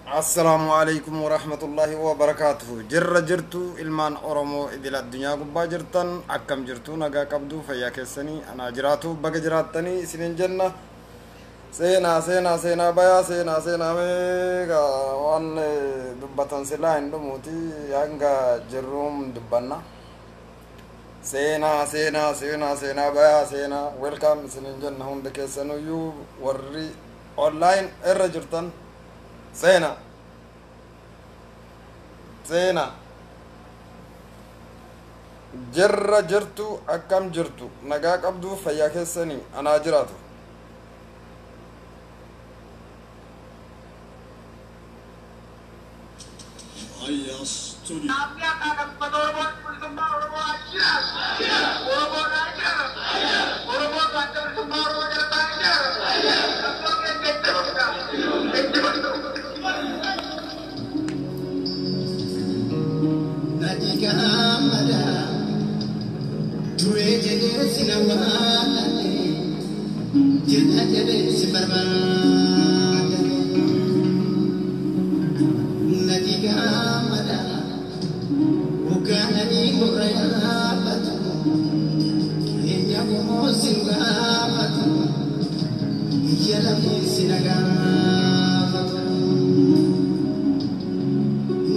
Assalaamu alaikum warahmatullaahi wabarakaatuhu. Jirra jirtu ilmaan Oromoo idil addunyaa gubbaa jirtan, akkam jirtu? Nagaa qabdu? Fayyaa keessanii? Anaa jiraatu, baga jiraattanii isinin jenna. Seenaa, seenaa, seenaa bayaa, seenaa, seenaa. Meeqa waan dubbatan silaa hin dhumuuti, hanga jirruum dubbanna. Seenaa, seenaa, seenaa, seenaa bayaa, seenaa. Welcome isinin jenna hunda keessanuyyuu, warri online irra jirtan. Seenaa, seenaa. Jirra jirtu, akkam jirtu? Nagaa qabdu? Fayyaa keessanii? Anaa jiraatu. Ayya Studio. Nati gammada duree jedhee si nawwaadhate, jirta jedhee si barbaadate. Nati gammada hoggaananii gurra yaabbatu, keenya qomoo si gaafatu, iyya lamii si nagaafatu.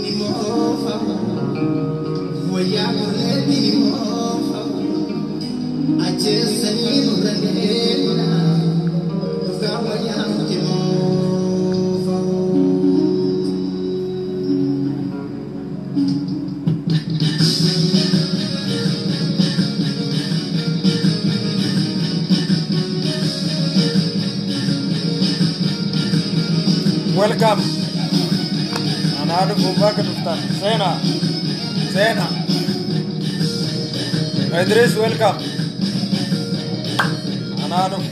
Ni moofamu wayyaa korreetti, ni moofamu ajjeessanii nurra deemna, dhugaa wayyaa nuti moofamu. Welcome, anaa dhufu, bakka dhuftan. Seenaa, seenaa. Idris, welcome, anaa dhufu.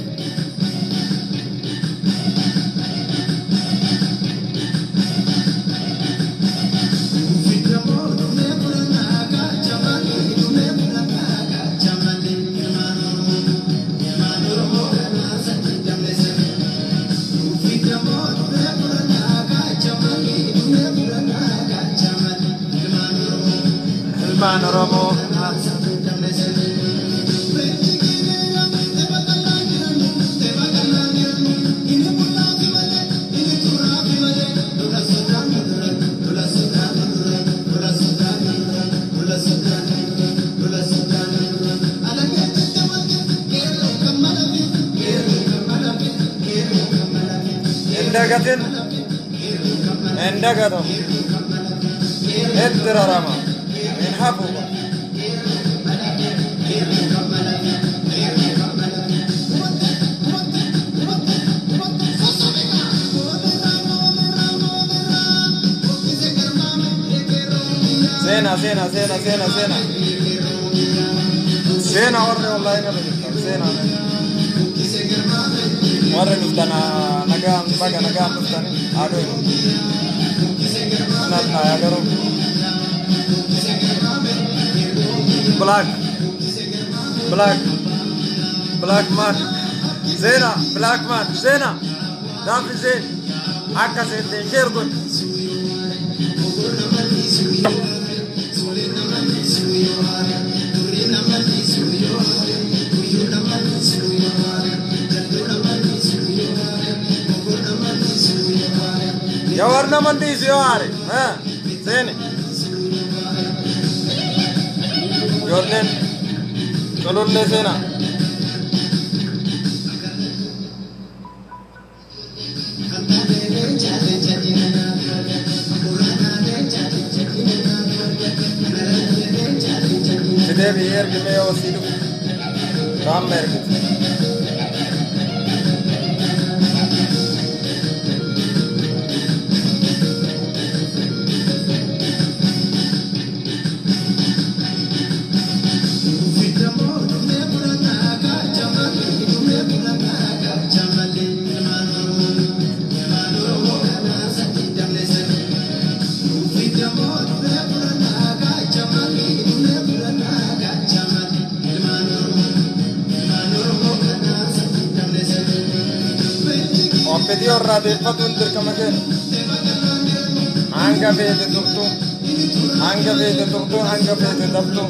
Ilmaan Oromoo. Hin dagatin, hin dagatamu, itti rarama hin hafu. Seenaa, seenaa, seenaa, seenaa, seenaa, seenaa. Warri online irra jirtan, seenaa. Warri dhuftan nagaan, baga nagaan dhuftani. Haadho nadhaya garuu black, black, black man, seenaa. Black man, seenaa. Daafii seen akka seenteen share godhi. Jawar naman dhiisu yoo aare seeni. Ijoolleen colollee, seenaa. Si deebi'ee ergime yoo sii dhufu kaamma ergite. Obbedii irraa deeffatuun dirqama keenya. Hanga feete turtu, hanga feete turtu, hanga feete daftu.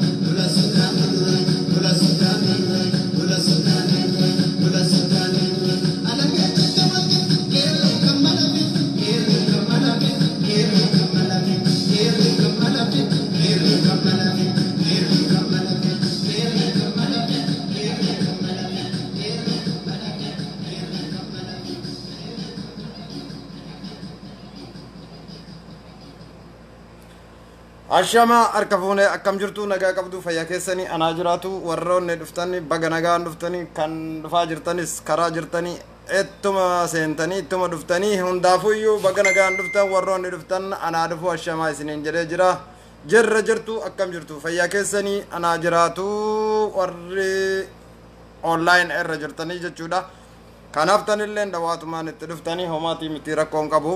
Ashama harka fuunee, akkam jirtu? Nagaa qabdu? Fayyaa keessanii? Anaa jiraatu. Warroonni dhuftanii baga nagaan dhuftanii, kan dhufaa jirtanis karaa jirtanii ittuma seentanii ittuma dhuftanii, hundaafuyyuu baga nagaan dhuftan. Warroonni dhuftan anaa dhufu, ashamaa isiniin jedhee jira. Jirra jirtu, akkam jirtu? Fayyaa keessanii? Anaa jiraatu. Warri online irra jirtanii jechuudha, kanaaf tanillee dhawaatumaan itti dhuftanii homaatii miti, rakkoon qabu.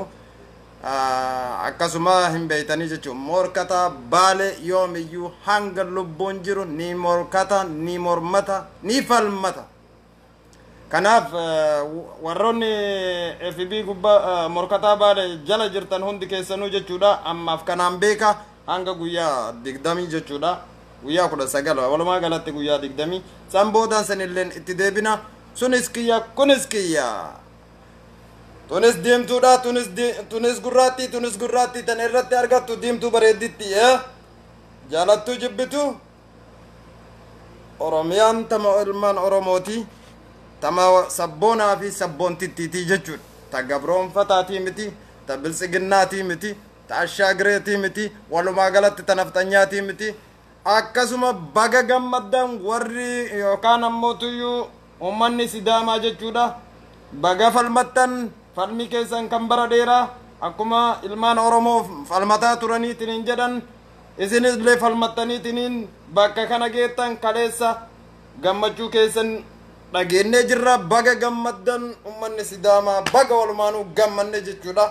Akkasuma hin beeytanii jechuun morkata Baale yoomiyyuu hanga lubbuun jiru ni morkata, ni mormata, ni falmata. Kanaaf warroonni FB gubbaa morkataa Baale jala jirtan hundi keessanuu jechuudha, ammaaf kanaan beeka, hanga guyyaa 20 jechuudha, guyyaa 19, walumaa galatti guyyaa 20 san boodaan sanilleen itti deebina. Sunis kiyya, kunis kiyya, tunis diimtuudha, tunis gurraattii, tunis gurraattii, tan irratti argattu diimtuu bareedditti. Jaalattuu jibbitu, Oromiyaan tama ilmaan Oromooti, tama sabboonaa fi sabboontittiitii jechuudha. Ta gabroonfataatii miti, ta biltsiginnaatii miti, ta ashaagireetii miti, walumaa galatti ta nafxanyaatii miti. Akkasuma baga gammaddan warri yookaan ammoo tuyyuu uummanni Sidaamaa jechuudha. Baga falmattan. Falmi keessan kan bara dheeraa akkuma ilmaan Oromoo falmataa turaniitiin jedhan, isinillee falmattaniitiin bakka kana geettan. Kaleessa gammachuu keessan dhageennee jirra. Baga gammaddan ummanni Sidaamaa, baga walumaanuu gammanne jechuudha.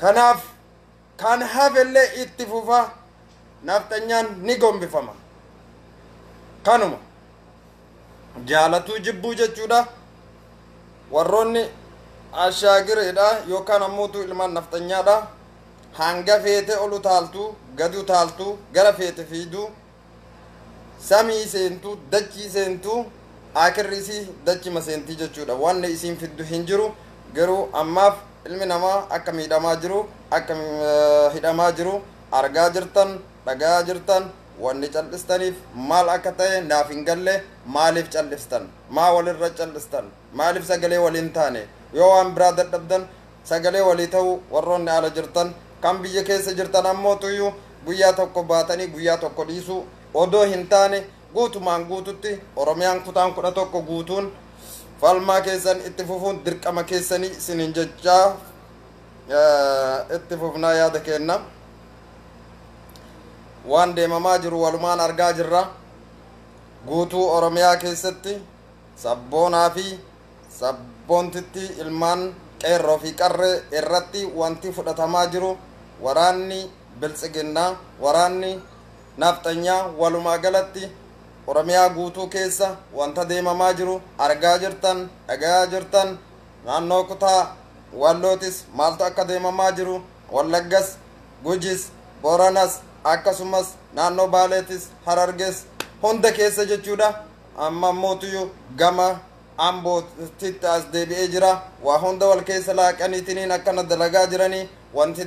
Kanaaf kan hafellee itti fufa, nafxanyaan ni gombifama. Kanuma jaalatuu jibbuu jechuudha. Warroonni ashaagireedha yookaan ammootu ilmaan nafxanyaadha, hanga feete ol utaaltu, gadi utaaltu, gara feete fiidu, samii seentu, dachii seentu, akirri isii dachima seentii jechuudha. Wanni isiin fiddu hin jiru. Garuu ammaaf ilmi namaa akka miidhamaa jiru, akka hidhamaa jiru argaa jirtan, dhagaa jirtan. Wanni cal'istaniif maal akka ta'e naaf hin galle. Maaliif cal'istan? Maa walirra cal'istan? Maaliif sagalee waliin taane? Yoo waan biraa dadhabdan sagalee walii ta'uu. Warroonni ala jirtan, kan biyya keessa jirtan ammoo tuyyuu guyyaa tokko baatanii guyyaa tokko dhiisuu odoo hin taane, guutumaan guututti Oromiyaan kutaan 11 guutuun falmaa keessan itti fufuun dirqama keessanii isinin jechaa itti fufnaa yaada kenna. Waan deemamaa jiru walumaan argaa jirra. Guutuu Oromiyaa keessatti sabboonaa fi sabboontitti ilmaan qeerroo fi qarree irratti wanti fudhatamaa jiru, waraanni biltsiginnaa, waraanni nafxanyaa, walumaa galatti Oromiyaa guutuu keessa wanta deemamaa jiru argaa jirtan, dhagayaa jirtan. Naannoo kutaa Wallootis maaltu akka deemamaa jiru, Wallaggas, Gujis, Booranas, akkasumas naannoo Baaleetis, Hararges, hunda keessa jechuudha. Amma mootuyyuu gama Ambootitti as deebi'ee jira. Waa hunda wal keessa laaqaniitiniin akkana dalagaa jiranii, wanti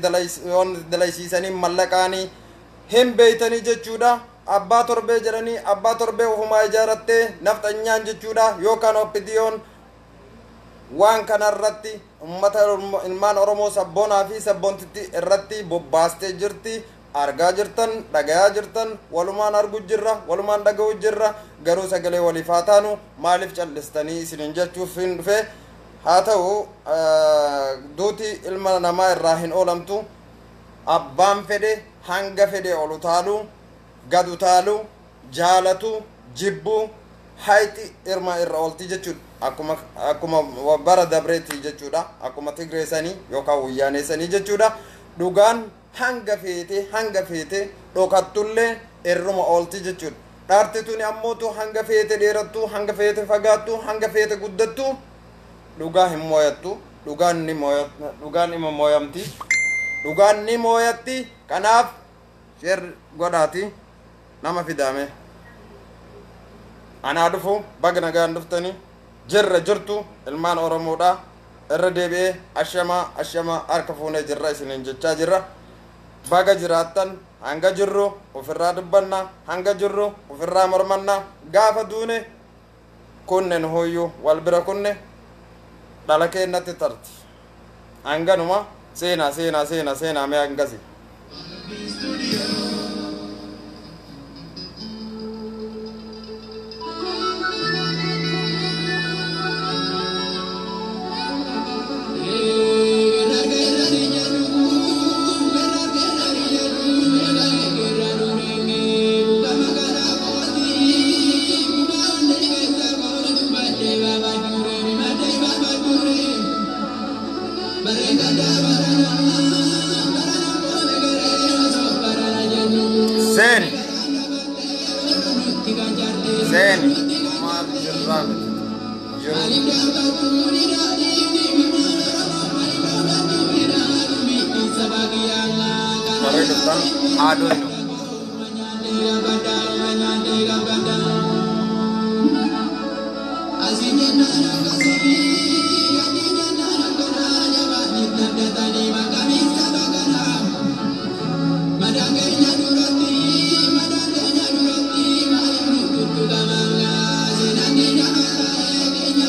dalaysiisanii mallaqaanii hin beeytanii jechuudha. Abbaa torbee jedhanii, abbaa torbee ofumaa ijaarattee nafxanyaan jechuudha, yookaan OPDOn. Waan kanarratti ummata ilmaan Oromoo sabboonaa fi sabboontitti irratti bobbaastee jirti. Argaa jirtan, dhagayaa jirtan, walumaan argu jirra, walumaan dhaga'u jirra. Garuu sagalee waliif haa taanu. Maaliif cal'istanii isinin jechuuf hin dhufe. Haa ta'u, duuti ilma namaa irraa hin oolamtu. Abbaan fedhe hanga fedhe ol utaalu, gad utaalu, jaalatu jibbu, hayti irma irra oolti jechuudha. Akkuma bara dabreeti jechuudha, akkuma Tigreessanii yookaan Wuyyaaneessanii jechuudha. Dhugaan hanga feete hanga feete dhokattullee irruma oolti jechuudha. Dhaarti tuni ammootu hanga feete dheerattu, hanga feete fagaattu, hanga feete guddattu, dhugaa hin mooyattu. Dhugaan ni mooyat, dhugaan ima mooyamti. Dhugaan ni mooyatti. Kanaaf share godhaati nama fidaame. Anaa dhufu, baga nagaan dhuftanii. Jirra jirtu ilmaan Oromoodha. Irra deebi'ee ashamaa ashamaa, harka fuunee jirra isiniin jechaa jirra. Baga jiraattan. Hanga jirru ofirraa dubbanna, hanga jirru ofirraa mormanna. Gaafa duune kunnen hoyyuu wal bira kunne dhala keennatti tarti. Hanganuma seenaa seenaa seenaa seenaa mee hangasi. Seeni seeni, maal jirraa miti jiru. Warri dhuftan haadhoynu.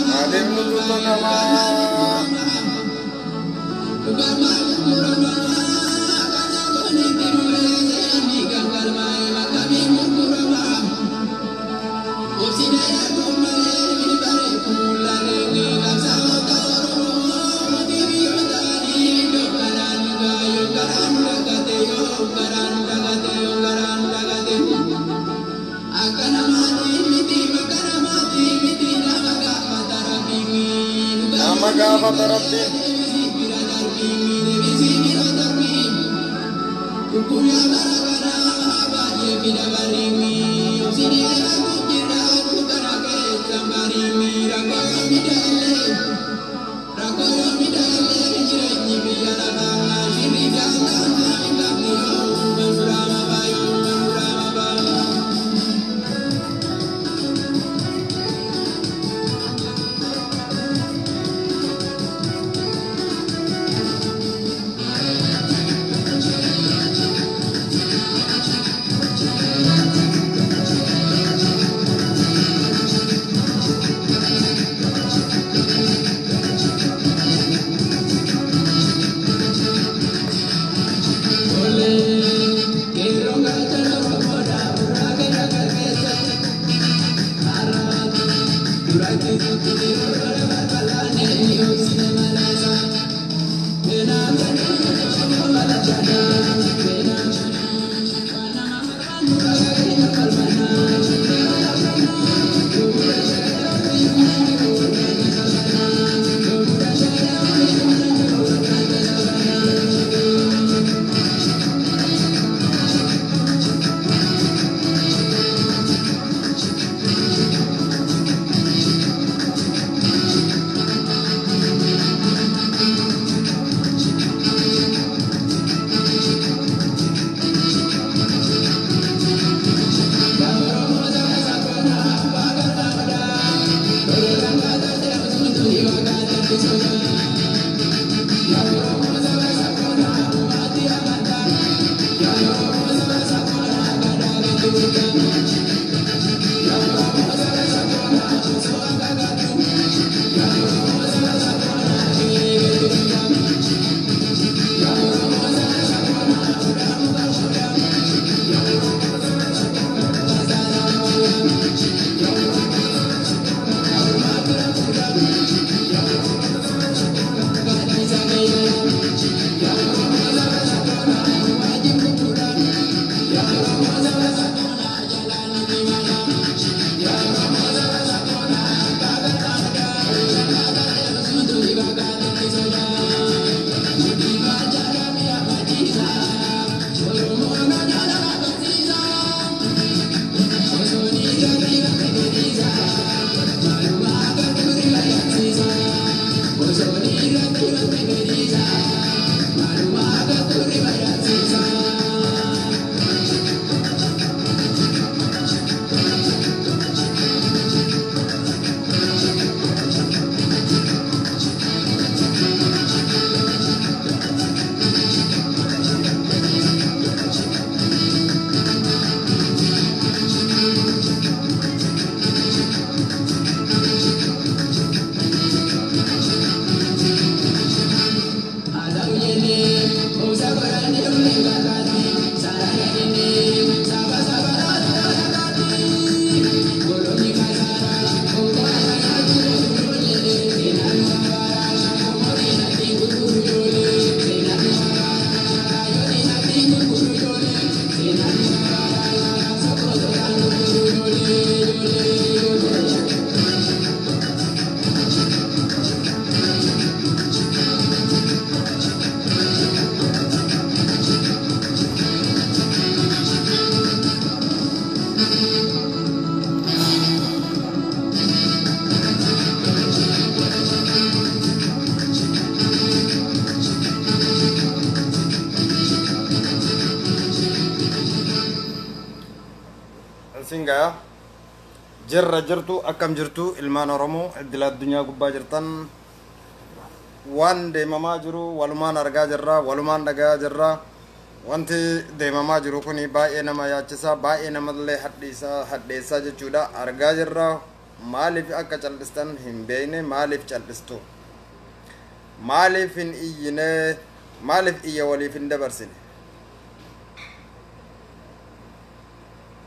Maaliif nu tuttuqamaa? Nama gaafata Rabbiin. Jirra jirtu, akkam jirtu ilmaan Oromoo idil addunyaa gubbaa jirtan? Waan deemamaa jiru walumaan argaa jirra, walumaan dhagayaa jirra. Wanti deemamaa jiru kun baay'ee nama yaachisaa, baay'ee namallee hadhiisaa hadheessaa jechuudha. Argaa jirra. Maaliif akka cal'istan hin beekne. Maaliif cal'istu? Maaliif hin iyyine? Maaliif iyya waliif hin dabarsine?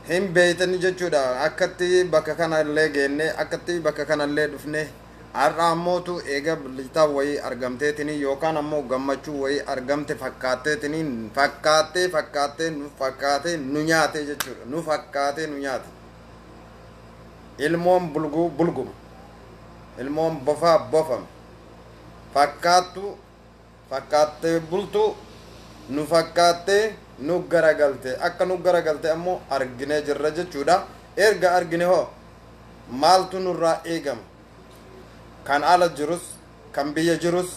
Hin beeytani jechuudha. Akkatti bakka kana illee geenne, akkatti bakka kana illee dhufne. Har'a ammootu eega bilitaa wayii argamteetini yookaan ammoo gammachuu wayii argamte fakkaatteetini, fakkaattee fakkaattee nu fakkaatee nu nyaate jechuudha. Nu fakkaatee nu nyaate. Ilmoon bulguu bulguma, ilmoon bofaa bofame. Fakkaattu fakkaattee bultu nu fakkaattee nu garagalte. Akka nu garagalte ammoo arginee jirra jechuudha. Erga argine hoo maaltu nurraa eegama? Kan ala jirus, kan biyya jirus,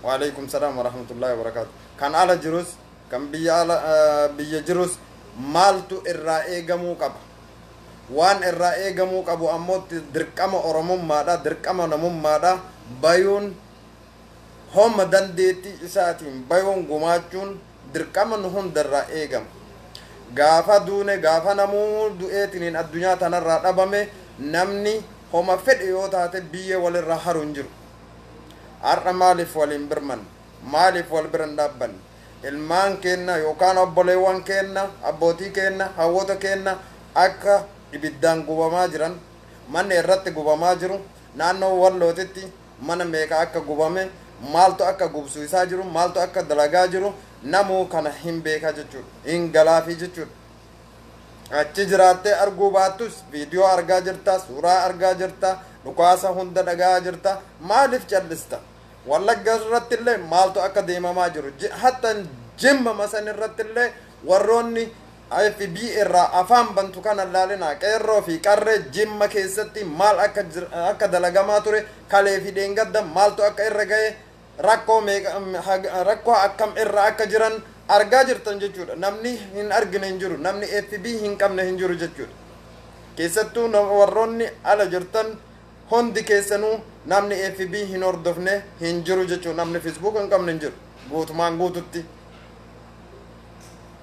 waalaikum salaam warahmatullahi wabarakaatu. Kan ala jirus, kan biyya ala biyya jirus, maaltu irraa eegamuu qaba? Waan irraa eegamuu qabu ammoo dirqama oromummaadha, dirqama namummaadha. Bayuun homa dandeettii isaatiin bayuun gumaachuun dirqama nu hundarraa eegama. Gaafa duune, gaafa namuu du'eetiniin addunyaa tanarraa dhabame, namni homa fedhe yoo taate biyya walirraa haru hin jiru. Har'a maaliif waliin birman? Maaliif wal bira hin dhaabbanne? Ilmaan keenna yookaan obboleewwan keenna, abbootii keenna, hawwoota keenna akka ibiddaan gubamaa jiran, manni irratti gubamaa jiru, naannoo Wallootitti mana meeqa akka gubame, maaltu akka gubsu isaa jiru, maaltu akka dalagaa jiru, namuu kana hin beekaa jechuudha, hin galaafii jechuudha. Achi jiraattee arguu baattus viidiyoo argaa jirta, suuraa argaa jirta, dhukaasa hunda dhagaa jirta. Maaliif callista? Wallagga irratti illee maaltu akka deemamaa jiru, hatta Jimma masan irratti illee, warroonni FB irraa afaan bantu kana laalina. Qeerroo fi qarree Jimma keessatti maal akka dalagamaa ture, kalee fi dheengadda maaltu akka irra gahe, rakkoo meeqa, rakkoo akkam irra akka jiran argaa jirtan jechuudha. Namni hin argine hin jiru, namni FB hin qabne hin jiru jechuudha. Keessattuu warroonni ala jirtan hundi keessanuu, namni FB hin hordofne hin jiru jechuudha. Namni Facebook hin qabne hin jiru guutumaan guututti.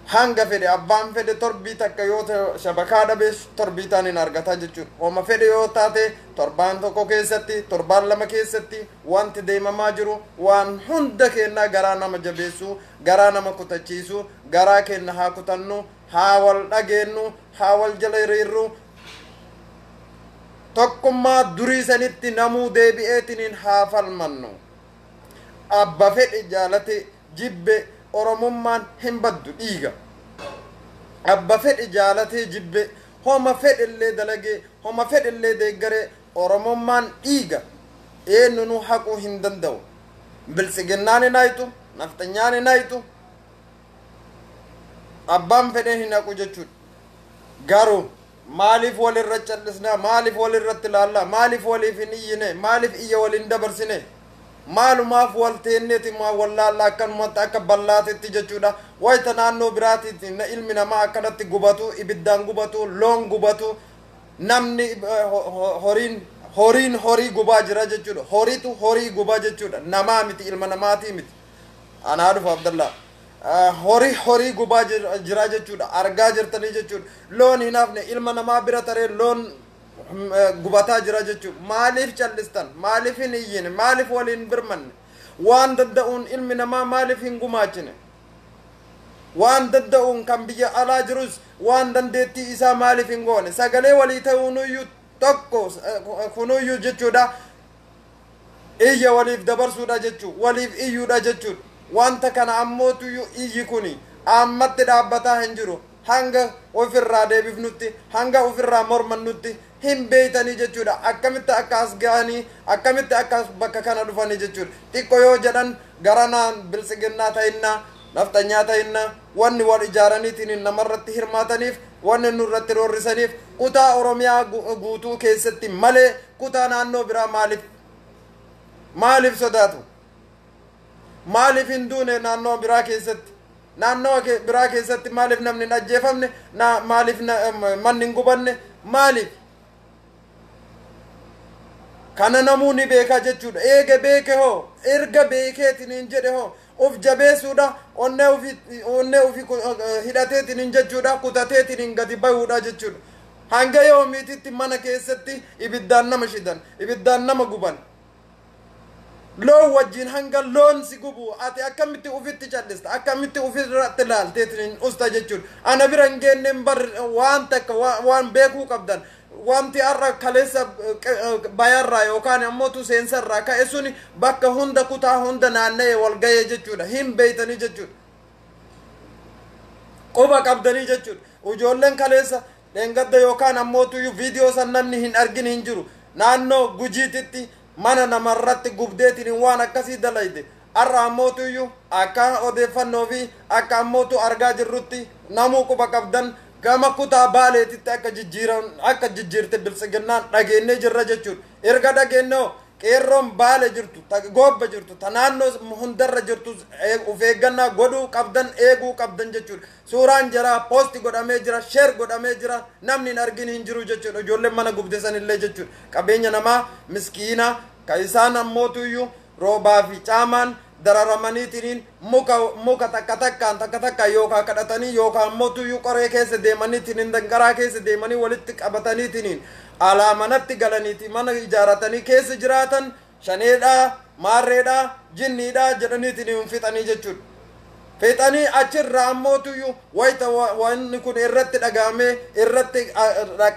Hanga fedhe, abbaan fedhe torbii takka yoo shabakaa dhabe, torbii taan hin argataa jechuudha. Homa fedhe yoo taate, torbaan tokko keessatti, torbaan 2 keessatti wanti deemamaa jiru waan hunda kennaa garaa nama jabeessu, garaa nama kutachiisu. Garaa kenna haa kutannu, haa wal dhageennu, haa wal jala hiriirru. Tokkummaa durii sanitti namuu deebi'eetiniin haa falmannu. Abba fedhe jaalate jibbe, oromummaan hin baddu, dhiiga. Abba fedhe jaalatee jibbe, homa fedhe illee dalagee, homa fedhe illee deeggaree, oromummaan dhiiga. Eenyu nu haquu hin danda'u. Biltsiginnaan hin haytu, nafxanyaan hin haytu, abbaan fedhe hin haqu jechuudha. Garuu maaliif walirra callisna? Maaliif walirratti ilaalla? Maaliif waliif hin iyyine? Maaliif iyya waliin dabarsine? Maalumaaf wal teenneeti maa wallaalla akkanumatti akka ballaatitti jechuudha? Wayita naannoo biraatitti ilmi namaa akkanatti gubatu, ibiddaan gubatu, loon gubatu, namni horiin horiin horii gubaa jira jechuudha. Horiitu horii gubaa jechuudha. Namaa miti, ilma namaatii miti. Anaa dhufu Abdallaa. Horii horii gubaa jira jechuudha. Argaa jirtanii jechuudha. Loon hin hafne, ilma namaa bira taree loon gubataa jira jechuudha. Maaliif callistan? Maaliif hin iyyine? Maaliif waliin birmanne? Waan danda'uun ilmi namaa maaliif hin gumaachine? Waan danda'uun kan biyya alaa jirus waan dandeettii isaa maaliif hin goone? Sagalee walii ta'uunuyyuu tokko kunuyyuu jechuudha. Iyya waliif dabarsuudha jechuudha, waliif iyyuudha jechuudha. Wanta kana ammootuyyuu iyyi kuni ammatti dhaabbataa hin jiru. Hanga ofirraa deebifnutti, hanga ofirraa mormannutti, hin beeytanii jechuudha. Akkamitti akka as ga'anii, akkamitti akka as bakka kana dhufanii jechuudha. Xiqqoo yoo jedhan garanaan biltsiginnaa ta'innaa, nafxanyaa ta'innaa, wanni wal ijaaraniitiin namarratti hirmaataniif, wanni nurratti roorrisaniif, kutaa Oromiyaa guutuu keessatti malee kutaa naannoo biraa maaliif sodaatu? Maaliif hin duune naannoo biraa keessatti? Naannoo biraa keessatti maaliif namni hin ajjeefamne? Maaliif manni hin gubanne? Maaliif? Kana namuu ni beekaa jechuudha. Eega beeke hoo, erga beekeetiin jedhe hoo, of jabeessuudha, onnee ofii hidhateetiin jechuudha, kutateetiin gadi bahuudha jechuudha. Hanga yoomiititti mana keessatti ibiddaan nama shidan, ibiddaan nama guban. Loon wajjin hanga loon si gubu ati akkamitti ufitti callista, akkamitti ofirratti laalteetiin usta jechuudha. Ana bira hin geenneen bar waan takka waan beekuu qabdan. Wanti har'a kaleessa bayarraa yookaan ammoo seensarraa ka'e suni bakka hunda kutaa hunda naanna'ee wal ga'ee jechuudha. Hin beeytanii jechuudha. Quba qabdanii jechuudha. Ijoolleen kaleessa dheengadda yookaan ammoo viidiyoo san namni hin argin hin jiru. Naannoo Gujiititti mana namarratti gubdeetiin waan akkasii dalayde. Har'a ammoo akka odeeffannoo fi akka ammoo argaa jirrutti namuu quba qabdan gama kutaa Baaleetitti akka jijjiiran akka jijjiirte biltsiginnaan dhageennee jirra jechuudha. Erga dhageennoo qeerroon Baale jirtu, goobba jirtu, ta naannoo hundarra jirtu of eeggannaa godhuu qabdan, eeguu qabdan jechuudha. Suuraan jira, poosti godhamee jira, sheer godhamee jira, namni hin argin hin jiru jechuudha. Ijoolleen mana gubde sanillee jechuudha. Qabeenya namaa miskiina ka isaan ammootuyyuu roobaa fi caamaan dararamaniitiin muka takka takkaan takka takkaan yookaan kadhatanii yookaan ammoo qoree keessa deemaniitiin dangaraa keessa deemanii walitti qabataniitiin alaa manatti galaniiti mana ijaaratanii keessa jiraatan shaneedhaa, maarreedhaa, jinniidhaa jedhaniitiin fixanii jechuudha. Fixanii achirraa ammootuyyuu wayita wanni kun irratti dhagahamee irratti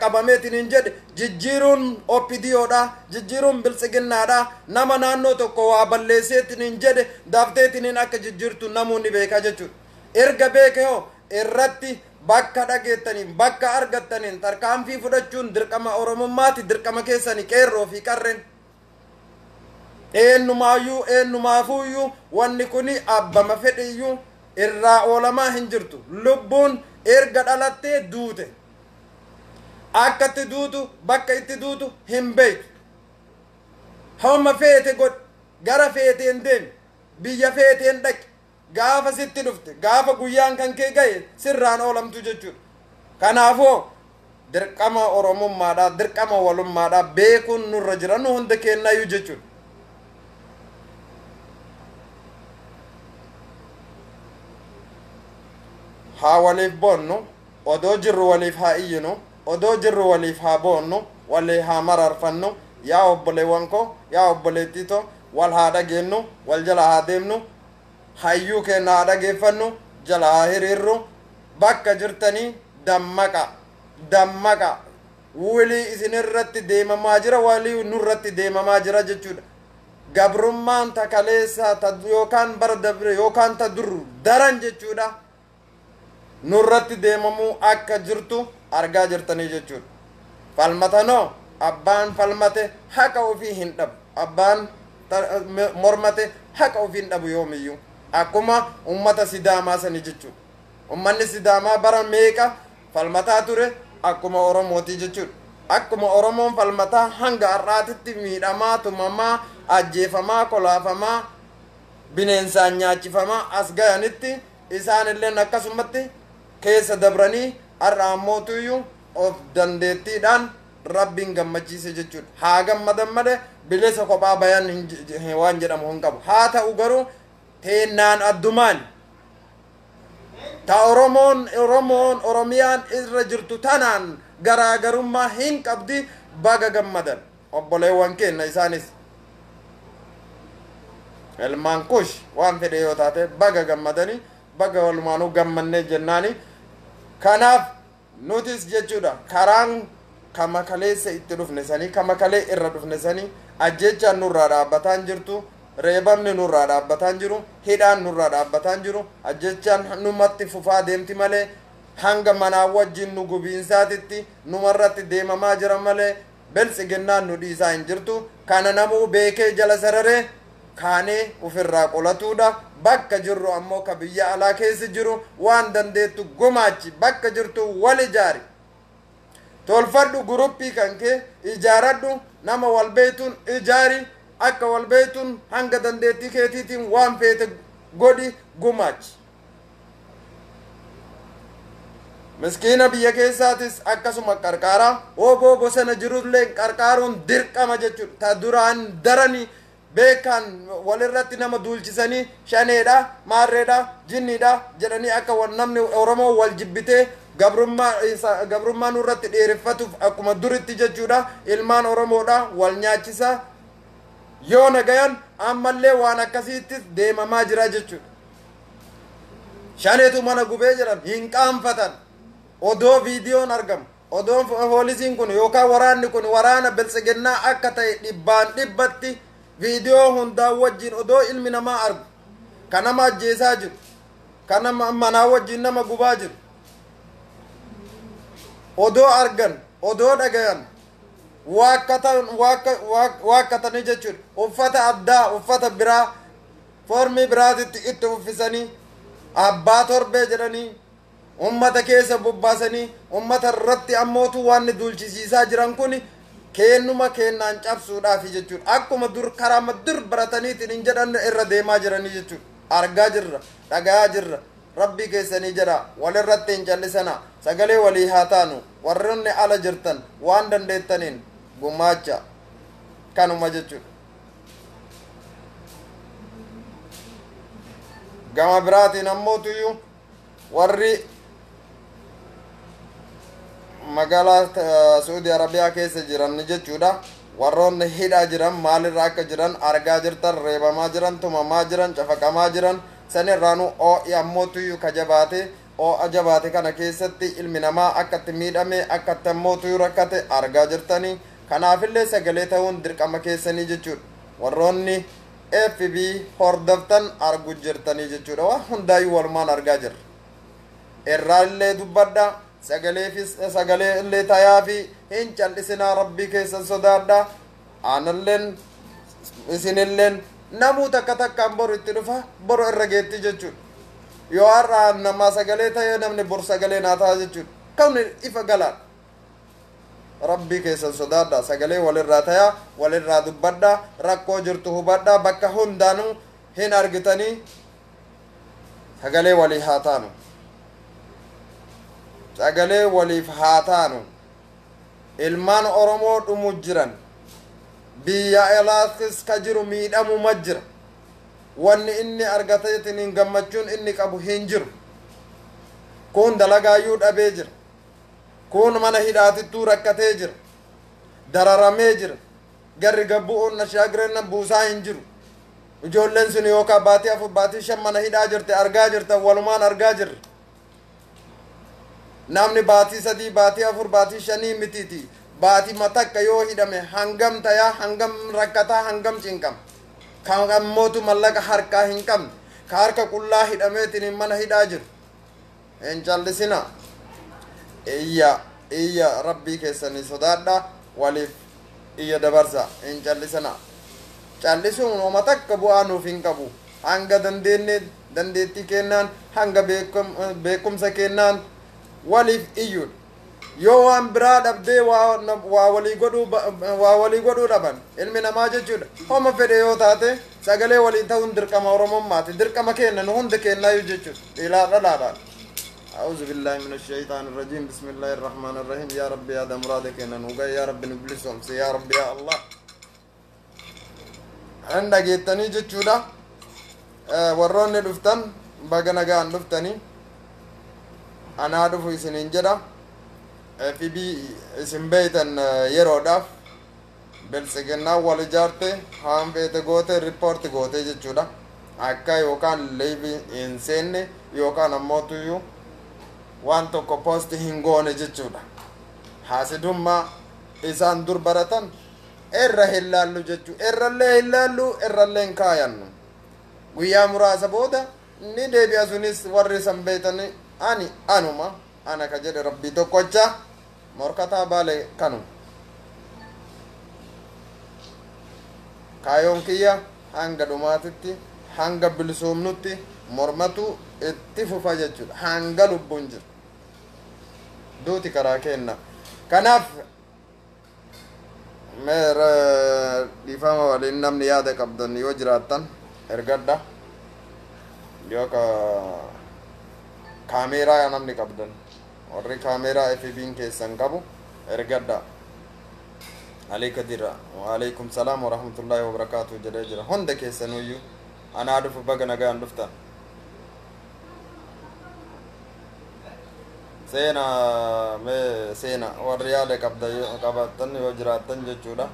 qabameetiin jedhe jijjiiruun OPDOdha, jijjiiruun biltsiginnaadha, nama naannoo tokko waa balleesseetiin jedhe dafteetiin akka jijjiirtu namoonni beekaa jechuudha. Erga beeke hoo irratti bakka dhageettaniin bakka argattaniin tarkaanfii fudhachuun dirqama Oromummaati, dirqama keessanii qeerroo fi qarreen. Eenyumaayyuu eenyumaafuyyuu wanni kuni abbama fedhiyyuu irraa oolamaa hin jirtu. Lubbuun erga dhalattee duute. Akka itti duutu bakka itti duutu hin beektu. Hamma feete godhi, gara feeteen deemi, biyya feeteen dhaqi, gaafa sitti dhufte, gaafa guyyaan kan kee gahe sirraan oolamtu jechuudha. Kanaafuu dirqama Oromummaadhaa, dirqama walummaadhaa beekuun nurra jira, nu hunda keennayyuu jechuudha. Haa waliif boonnu, odoo jirru waliif haa iyyinu, odoo jirru waliif haa boonnu, walii haa mararfannu. Yaa obboleewwan koo, yaa obboleettii too, wal haa dhageennu, wal jala haa deemnu, hayyuu keenya haa dhageeffannu, jala haa hiriirru. Bakka jirtanii dammaqa, dammaqa. Walii isinirratti deemamaa jira, walii nurratti deemamaa jira jechuudha. Gabrummaan ta kaleessa ta yookaan bara dabre yookaan ta dur daran jechuudha. Nurratti deemamuu akka jirtu argaa jirtanii jechuudha. Falmatanoo abbaan falmate haqa ofii hin dhabu. Abbaan mormate haqa ofii hin dhabu yoomiyyuu. Akkuma ummata Sidaamaa sanii jechuudha. Ummanni Sidaamaa bara meeqa falmataa ture akkuma Oromootii jechuudha. Akkuma Oromoon falmataa hanga har'aatitti miidhamaa, tumamaa, ajjeefamaa, kolaafamaa, bineensaan nyaachifamaa as gayanitti isaan illeen akkasumatti keessa dabranii har'a ammootuyyuu of dandeettiidhaan Rabbiin gammachiise jechuudha. Haa gammadan malee bilisa kophaa bayan waan jedhamu hin qabu. Haa ta'u garuu teennaan addumaan ta Oromoon Oromiyaan irra jirtu tanaan garaagarummaa hin qabdi. Baga gammadan obboleewwan keenya isaanis. Ilmaan Kush waan fedhe yoo taate baga gammadanii, baga walumaanuu gammannee jennaani. Kanaaf nutis jechuudha karaan kama kaleessa itti dhufne sanii, kama kalee irra dhufne sanii ajjechaan nurraa dhaabbataan jirtu, reebamni nurraa dhaabbataan jiru, hidhaan nurraa dhaabbataan jiru, ajjechaan numatti fufaa deemti malee hanga manaa wajjin nu gubiinsaatitti numarratti deemamaa jira malee biltsiginnaan nu dhiisaa hin jirtu. Kana namuu beekee jala sararee kaanee ofirraa qolatuudha. Bakka jirru ammoo ka biyya alaa keessa jiru waan dandeettu gumaachi, bakka jirtu wal ijaari, tolfadhu guruppii kan kee ijaaradhu, nama wal beeytuun ijaari, akka wal beeytuun hanga dandeettii keetiitiin waan feete godhi gumaachi. Miskiina biyya keessaatis akkasuma qarqaaraa, oboo bosona jirullee qarqaaruun dirqama jechuudha. Ta duraan darani beekan walirratti nama duulchisanii shaneedha, maarreedha, jinniidha jedhanii akka namni Oromoo wal jibbitee gabrummaa nurratti dheereffatuuf akkuma duritti jechuudha. Ilmaan Oromoodha wal nyaachisa. Yoo nagayan ammallee waan akkasiittis deemamaa jira jechuudha. Shaneetu mana gubee jedhan hin qaanfatan. Odoo viidiyoon argamu, odoon poolisiin kun yookaan waraanni kun waraana biltsiginnaa akka ta'e dhibbaan dhibbatti viidiyoo hundaa wajjin odoo ilmi namaa argu, kan nama ajjeesaa jiru, kan nama manaa wajjin nama gubaa jiru, odoo argan, odoo dhagayan, waakkatanii jechuudha. Uffata addaa, uffata biraa, foormii biraatitti itti uffisanii abbaa torbee jedhanii ummata keessa bobbaasanii ummata irratti ammootu waan duulchisiisaa jiran kun kennuma kennaan cabsuudhaaf jechuudha. Akkuma dur karaama dur barataniitiin hin jedhan irra deemaa jiranii jechuudha. Argaa jirra, dhagayaa jirra. Rabbii keessanii jedha, walirratti hin callisana, sagalee walii haa taanu. Warroonni ala jirtan waan dandeettaniin gumaacha kanuma jechuudha. Gama biraatiin ammootuyyuu warri magaalaa Saudi Arabiyaa keessa jiran jechuudha. Warroonni hidhaa jiran maalirra akka jiran argaa jirtan, reebamaa jiran, tumamaa jiran, cafaqamaa jiran. Sanirraanuu oo'i ammootuyyuu ka jabaate, oo'a jabaate kana keessatti ilmi namaa akkatti miidhame, akkatti ammootuyyuu rakkate argaa jirtanii. Kanaafillee sagalee ta'uun dirqama keessanii jechuudha. Warroonni FB hordoftan argu jirtanii jechuudha. Waan hundaayyuu walumaan argaa jirra. Irraallee dubbadha. Sagalee illee tayaafi hin callisinaa, rabbii keessan sodaadha. Aanalleen isinilleen namuu takka takkaan boru itti dhufa, boru irra geetti jechuudha. Yoo har'a namaa sagalee ta'ee namni bor sagalee naa ta'a jechuudha. Kan ifa galaadha. Rabbii keessan sodaadha, sagalee walirraa tayaa, walirraa dubbadha, rakkoo jirtu hubadha, bakka hundaanuu hin argitanii sagalee walii haa taanu. Sagalee waliif haa taanu. Ilmaan Oromoo dhumu jiran, biyya alaatis ka jiru miidhamuma jira. Wanni inni argateetiin gammachuun inni qabu hin jiru. Kun dalagaayyuu dhabee jira. Kun mana hidhaatittuu rakkatee jira. Dararamee jira. Garri gabbu'oon na shaagireenna buusaa hin jiru. Ijoolleen sun yookaan baatii 4 baatii 5 mana hidhaa jirte argaa jirta, walumaan argaa jirra. Namni baatii 3 baatii 4 baatii 5 mitiiti. Baatii matakka yoo hidhame hangam tayaa, hangam rakkataa, hangam cinqama. Kan ammootu mallaqa harkaa hin qabne, ka harka qullaa hidhameetiin mana hidhaa jiru. Hin callisina. Iyya iyya rabbii keessanii sodaadha, waliif iyya dabarsa, hin callisina. Callisuun homa takka bu'aa nuuf hin qabu. Hanga dandeenye dandeettii kennaan, hanga beekumsa kennaan waliif iyyuudha. Yoo waan biraa dhabdee waa walii godhuu dhaban ilmi namaa jechuudha. Homa fedhe yoo taate sagalee walii ta'uun dirqama Oromummaati. Dirqama kenna nu hundi kennaayyuu jechuudha. Ilaa dhalaadhaan. أعوذ بالله من الشيطان الرجيم. بسم الله الرحمن الرحيم. يا ربي هذا مرادك إن نوجا يا رب نبلسهم يا رب يا الله. عندك يتني جتشودا warroonni dhuftan baga nagaan dhuftanii anaa dhufu isiniin jedha. FB isin beeytan yeroodhaaf biltsiginnaa wal ijaarte haan feete goote riippoorti goote jechuudha. Akka yookaan liivii hin seenne yookaan ammoo tuyyuu waan tokko poosti hin goone jechuudha. Haasidummaa isaan dur baratan irra hin laallu jechuudha. Irrallee hin laallu, irrallee hin kaayannu. Guyyaa muraasa booda ni deebi'a sunis warri san beeytanii ani anuma ana ka jedhe rabbii tokkocha morkataa baale kanu. Kaayoon kiyya hanga dhumaatitti hanga bilisoomnutti mormatu itti fufa jechuudha. Hanga lubbuun jiru duuti karaa kenna. Kanaaf meera dhiifama waliin namni yaada qabdan yoo jiraattan ergadha. Yoo ka kaameeraa namni qabdan Warri kaameeraa FB'n keessan qabu ergadha. Alii Kadira, waalaikum salaam warahmatullaahi wabarakaatu jedhee jira. Hunda keessanuyyuu anaa dhufu, baga nagaan dhuftan. Seena mee, seena warri yaada qabda qabaattan yoo jiraattan jechuudha.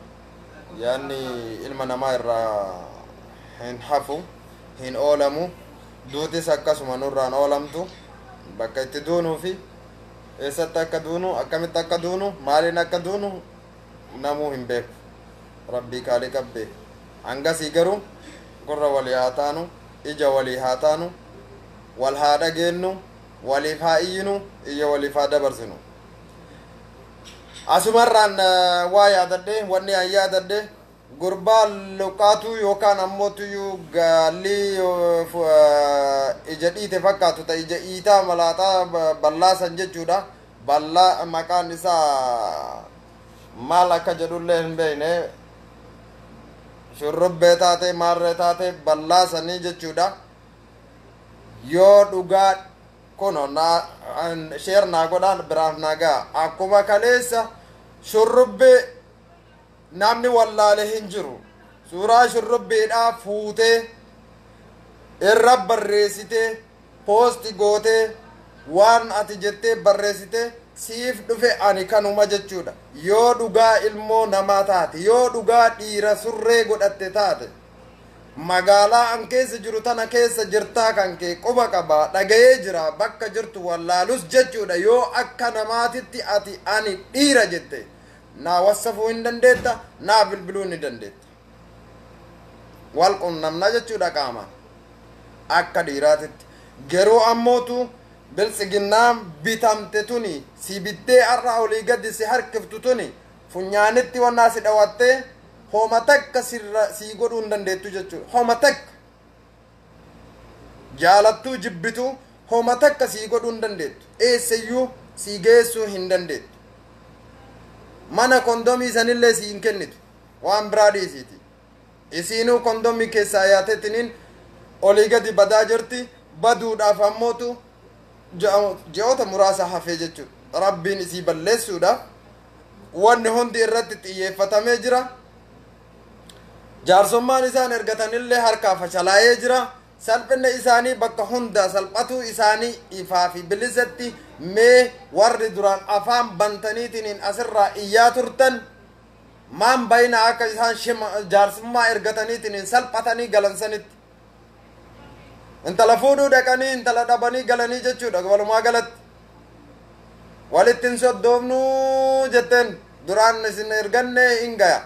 Yaanni ilma namaa irraa hin hafu, hin oolamu. Duutis akkasuma nurraan oolamtu. Bakka itti duunuu fi eessatti akka duunu, akkamitti akka duunu, maaliin akka duunu namuu hin beeku. Rabbii kaalii qabbee. Hangasii garuu gurra walii haa taanu, ija walii haa taanu, wal haa dhageennu, waliif haa iyyinu, iyya waliif haa dabarsinu. Asumarraan waa yaadadhe, wanni an yaadadhe gurbaa luqaatuu yookaan ammootuyyuu gaallii ija dhiite fakkaatu ta ija iitaa malaaxaa ballaasan jechuudha. Ballaa maqaan isaa maal akka jedhullee hin beekne, shurrubbee taate, maarree taate, ballaasanii jechuudha. Yoo dhugaa kuno naa share naa godhaan, biraaf naa ga'a. Akkuma kaleessa shurrubbee namni wallaale hin jiru, suuraa shurrubbeedhaa fuutee irra barreessitee post gootee, waan ati jettee barreessitee siif dhufe ani kanuma jechuudha. Yoo dhugaa ilmoo namaa taate, yoo dhugaa dhiira surree godhatte taate, magaalaa an keessa jiru tana keessa jirtaa, kan kee quba qabaa, dhagayee jira bakka jirtu wallaalus jechuudha. Yoo akka namaatitti ati ani dhiira jette, naa wassafuu hin dandeetta, naa bilbiluu ni dandeetta, wal qunnamna jechuudha qaamaan akka dhiiraatitti. Garuu ammootu biltsiginnaan bitamte tuni si bittee har'a olii gadi si harkiftu tuni funyaanitti wannaa si dhawattee homa takka sirra sii godhuu hin dandeettu jechuudha. Homa takka, jaalattuu jibbitu, homa takka sii godhuu hin dandeettu, eessayyuu sii geessuu hin dandeettu. Mana kondomii sanillee sii hin kennitu, waan biraa dhiisiiti. Isiinuu kondomii keessaa yaatetiniin olii gadi badaa jirti. Baduudhaaf ammootu ji'oota muraasa hafee jechuudha. Rabbiin isii balleessuudhaaf wanni hundi irratti xiyyeeffatamee jira. Jaarsummaan isaan ergatanillee harkaa fashalaa'ee jira. Salphina isaanii bakka hunda salphatuu isaanii ifaa fi bilisatti. Mee warri duraan afaan bantaniitiin asirraa iyyaa turtan maan bayina akka isaan jaarsummaa ergataniitiin salphatanii galansanitti? Intala fuudhuu dhaqanii intala dhabanii galanii jechuudha. Walumaa galatti walitti hin soddoomnuu jetteen duraan isin erganne hin gaya.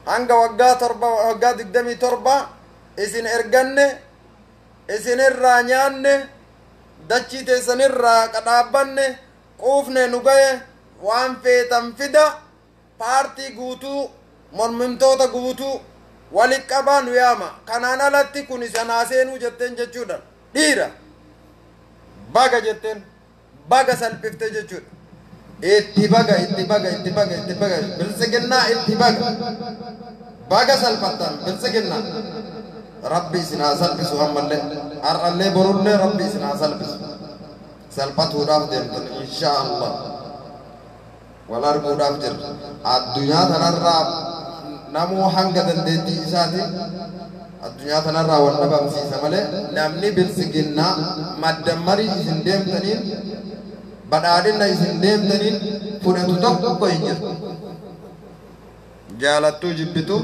Hanga waggaa 7, waggaa 27 isin erganne, isinirraa nyaanne, dachii teessanirraa qadhaabbanne, quufne, nu gaye. Waan feetan fida, paartii guutuu, mormimtoota guutuu walit qabaa nu yaama, kanaan alatti kun isanaa seenuu jetteen jechuudha. Dhiira baga jetteen, baga salphifte jechuudha. Itti baga, itti baga, itti baga, itti baga biltsiginnaa, itti baga, baga salphattan biltsiginnaa. Rabbi isin haa salphisu. Ammallee, har'allee, borullee rabbi isin haa salphisu. Salphatuudhaaf deemtan, insha Allah. Wal arguudhaaf jirra addunyaa tanarraa. Namuu hanga dandeettii isaatiin addunyaa tanarraa wal dhabamsiisa malee, namni biltsiginnaa maddammarii isin deemtaniin, badhaadhina isin deemtaniin fudhatu tokko hin jiru. Jaalattuu jibbitu,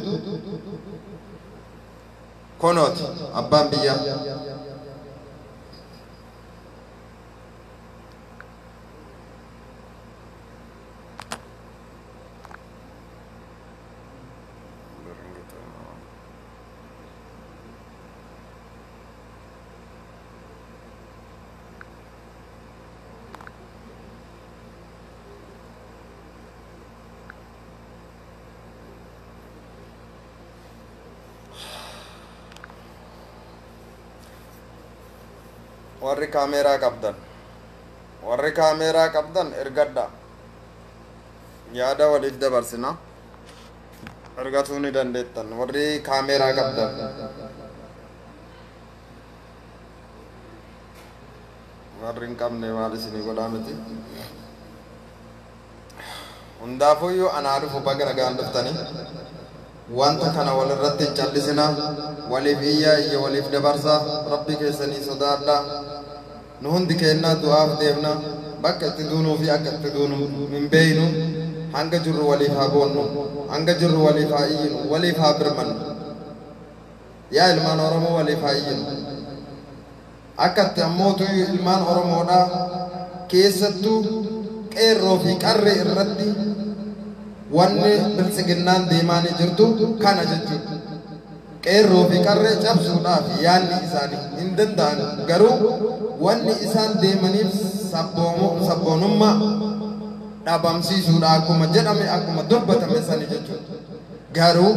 konooti abbaan biyyaa. Warri kaameeraa qabdan, warri kaameeraa qabdan ergadha. Yaada waliif dabarsina, ergatuu ni dandeettan warri kaameeraa qabdan. Warri hin qabne maal isinii godhaa miti. Hundaafuyyuu anaa dhufu, baga nagaan dhuftanii. Wanta kana walirratti hin callisinaa, waliif iyyaa, iyya waliif dabarsaa, rabbi keessanii sodaadhaa. Nu hundi kennaa du'aaf deemna, bakka itti duunuu fi akka itti duunu hin beeynu. Hanga jirru waliif haa boonnu, hanga jirru waliif haa iyyinu, waliif haa birmannu. Yaa ilmaan Oromoo, waliif haa iyyinu. Akka itti ammootuyyuu ilmaan Oromoodhaa, keessattuu qeerroo fi qarree irratti wanni biltsiginnaan deemaanii jirtu kana jechuudha. Qeerroo fi qarree cabsuudhaaf yaanni isaanii hin danda'an, garuu wanni isaan deemaniif sabboonummaa dhabamsiisuudha, akkuma jedhame, akkuma dubbatame sani jechuudha. Garuu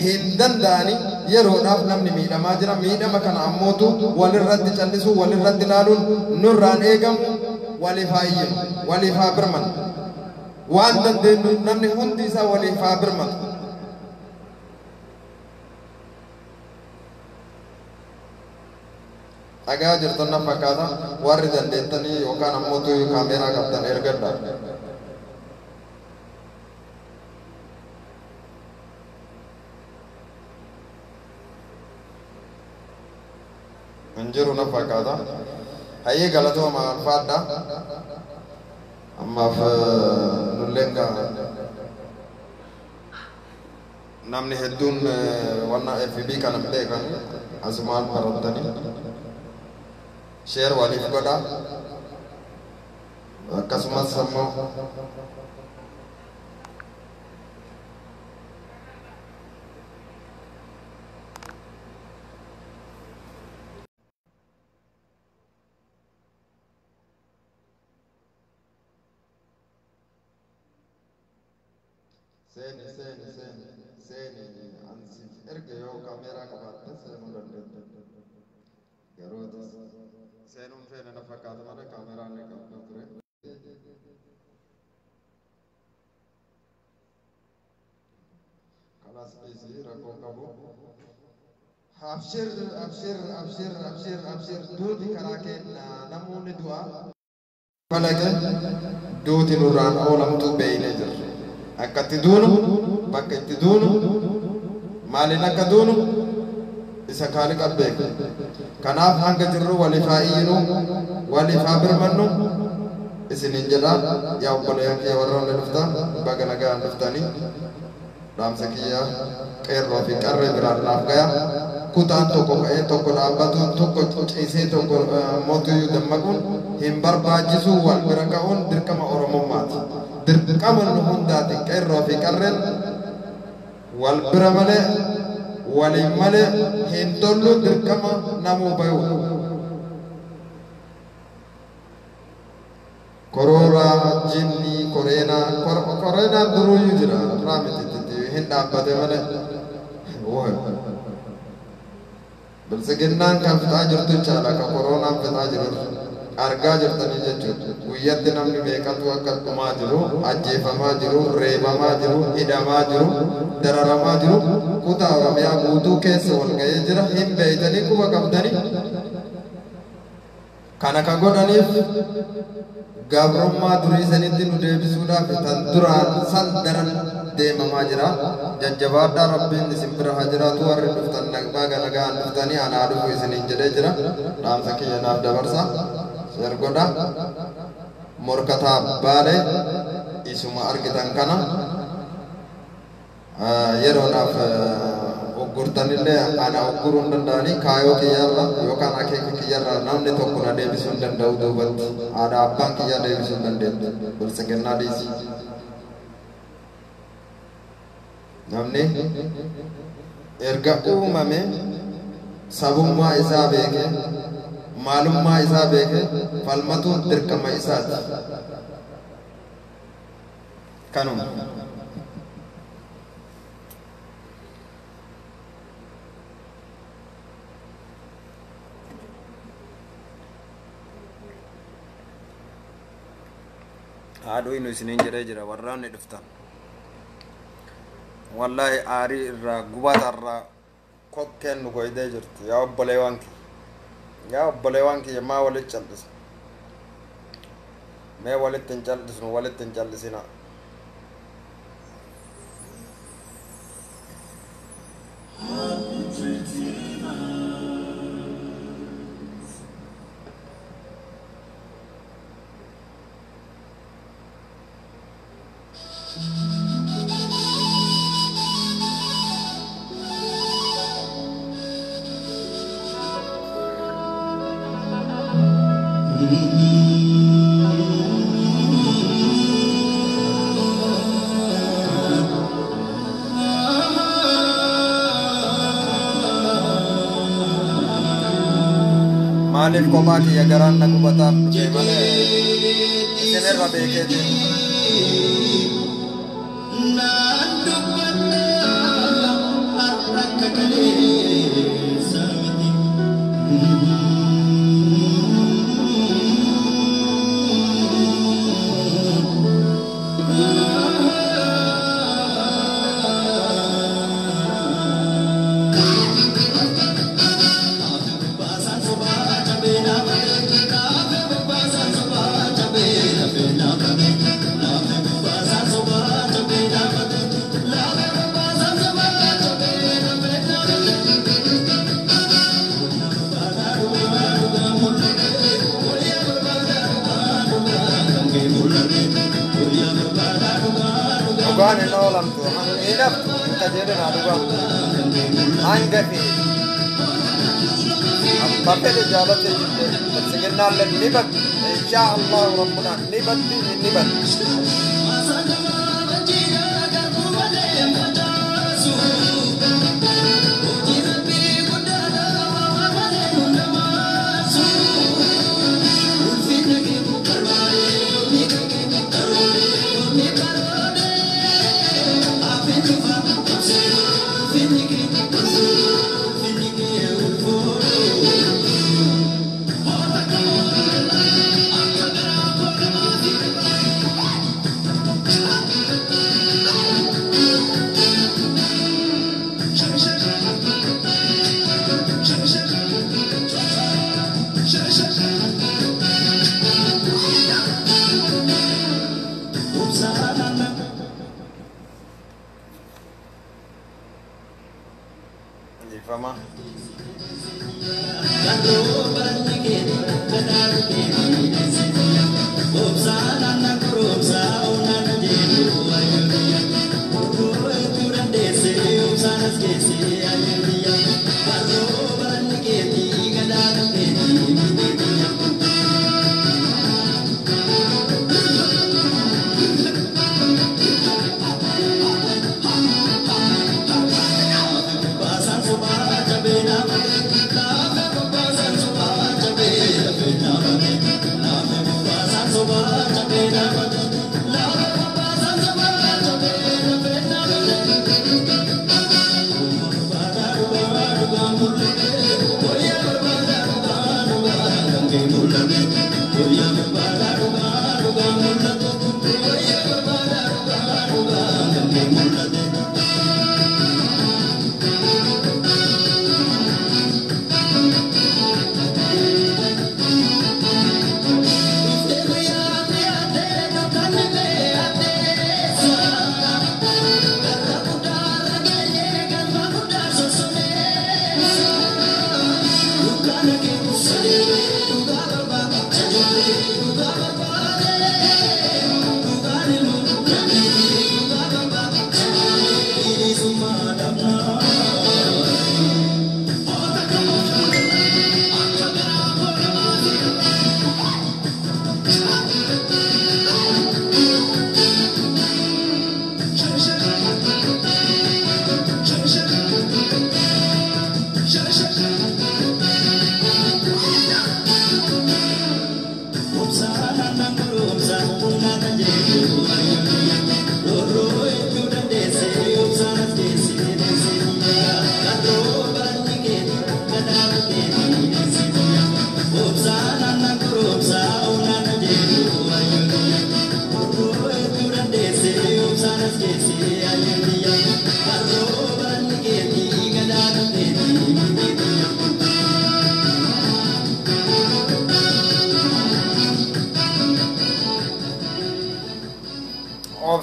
hin danda'ani. Yeroodhaaf namni miidhamaa jira. Miidhama kana ammootu walirratti callisuu, walirratti ilaaluun nurraan eegamu. Waliif haa iyyinu, waliif haa birmannu. Waan dandeenyu namni hundi isaa waliif haa birmatu. Dhagaa jirtan na fakkaata. Warri dandeettanii yookaan ammoo kaameeraa qabdan ergadha. Hin jiru na fakkaata. Hayyee, galatooma, alfaadha. Ammaaf nulleen namni hedduun wanna FB kana hin beekan, asumaan barattanii share waliif godha. Akkasumas ammoo seeni, seeni, seeni, seeni. Ansiif erga yoo kaameeraa qabaatte seenuu dandeetta. Garuu seenuun feene na fakkaata malee kaameeraa ni qabdu ture. Kalaas, dhiisii, rakkoon qabu. Abshir, abshir, abshir, abshir, abshir. Duuti karaa kenna, namoonni du'a. Falaqe duuti nurraan oolamtuu beeynee jirra. Akka itti duunu, bakka itti duunu, maaliin akka duunu isa kaaliqa beeku. Kanaaf hanga jirru waliif haa iyyinu, waliif haa birmannu isiniin jedha. Yaa obboleeyyan kiyya, warroonni dhuftan, baga nagaan dhuftanii. Dhaamsa kiyya qeerroo fi qarree biraan naaf gaya. Kutaan tokko ka'ee tokko dhaabbatuun, tokko ciisee tokko mootuyyuu dammaquun hin barbaachisu. Wal bira ka'uun dirqama Oromummaati. Dirqama nu hundaati. Qeerroo fi qarreen wal bira malee, waliin malee hin tollu. Dirqama namuu bayu. Kororaa, jinni, koreenaa, koreenaan duruyyuu jira. Irraa miti, hin dhaabbate malee. Biltsiginnaan kan fixaa jirtu caala ka koronaan fixaa jiru argaa jirtanii jechuudha. Guyyatti namni meeqatu akka dhumaa jiru, ajjeefamaa jiru, reebamaa jiru, hidhamaa jiru, dararamaa jiru, kutaa Oromiyaa guutuu keessa wal ga'ee jira. Hin beeytanii, quba qabdanii. Kana ka godhaniif gabrummaa durii sanitti nu deebisuudhaaf tan duraan san daran deemamaa jira. Jajjabaadhaa, Rabbiin isin bira haa jiraatu. Warri dhuftan baga nagaan dhuftanii, anaa dhufu isiniin jedhee jira. Dhaamsa kiyya naaf dabarsa. Share godha. Morkataa Baalee isuma argitan kana yeroodhaaf uggurtanillee ana ugguruu hin danda'anii. Kaayoo kiyyarra yookaan akeeka kiyyarra namni tokko na deebisuu hin danda'u duubatti. Haadha abbaan kiyyaa deebisuu hin dandeettu. Biltsiginnaa dhiisi. Namni erga uumame sabummaa isaa beeke, maalummaa isaa beeke, falmatuun dirqama isaati. Kanuma. Haadhuu inu isiniin jedhee jira. Warraanni dhuftan, wallaahi aarii irraa, gubata irraa kokkeen nu goydee jirti. Yaa obboleewwan kiyya, yaa obboleewwan kiyya, maa walit callisa? Mee walitti hin callisnu, walitti hin callisina. Maaliif kophaa kiyya garaan na gubataaf dhufe malee isinirra beekeetiin. Naan dubbadha har'a akka kaleessa miti. Dhugaan hin oolamtu, hin haftu, hin qajeelinaa dhugaan. Hanga feete. Abba fedhe jaalate jibbe biltsiginnaallee ni baddi. Inshaa Allahu rabbunaa ni baddi, ni baddi. Dhiifama.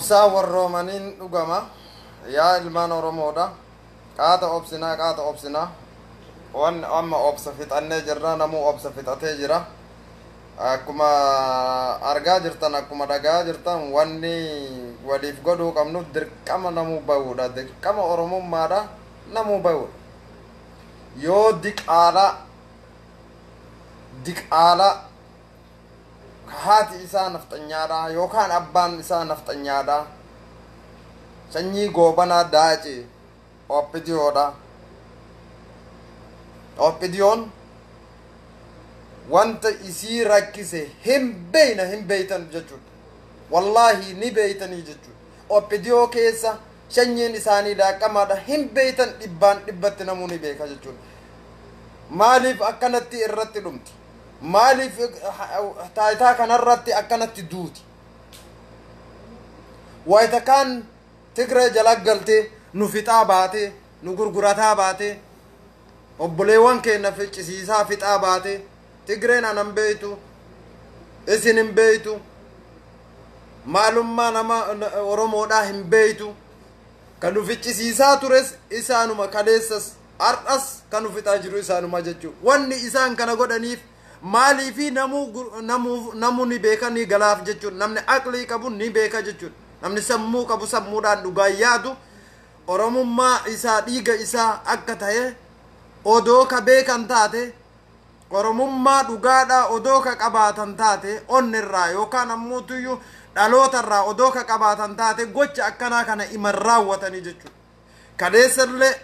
Obsaa warroomaniin dhugama. Yaa ilmaan Oromoodha, qaata obsinaa, qaata obsinaa. Wan amma obsa fixannee jirra. Namuu obsa fixatee jira. Akkuma argaa jirtan, akkuma dhagaa jirtan, wanni waliif godhuu qabnu dirqama namuu bahuudha, dirqama Oromummaadha namuu bahuudha. Yoo diqaalaa diqaalaa haati isaa nafxanyaadha yookaan abbaan isaa nafxanyaadha, sanyii Goobanaa Daaci Oppidiyoodha. Oppidiyoon wanta isii rakkise hin beeyna, hin beeytan jechuudha. Wallaahi ni beeytanii jechuudha. Oppidiyoo keessa sanyiin isaanii daaqamaadha, hin beeytan. Dhibbaan dhibbatti namuu ni beeka jechuudha. Maaliif akkanatti irratti dhumti? Maaliif taayitaa kanarratti akkanatti duuti? Wayita kaan Tigree jala galtee nu fixaa baatee, nu gurgurataa baatee, obboleewwan keenya ficcisiisaa fixaa baatee, Tigreen anan beeytu, isin hin beeytu, maalummaa nama Oromoodhaa hin beeytu. Kan nu ficcisiisaa tures isaanuma, kaleessas har'as kan nu fixaa jiru isaanuma jechuudha. Wanni isaan kana godhaniif maaliifi? Namuu ni beeka, ni galaaf jechuudha. Namni aqlii qabu ni beeka jechuudha. Namni sammuu qabu, sammuudhaan dhugaa yaadu, Oromummaa isaa, dhiiga isaa akka ta'e odoo ka beekan taate, Oromummaa dhugaadhaa odoo ka qabaatan taate, onnirraa yookaan ammoo tuyyuu dhalootarraa odoo ka qabaatan taate, gocha akkanaa kana iman raawwatanii jechuudha. Kaleessallee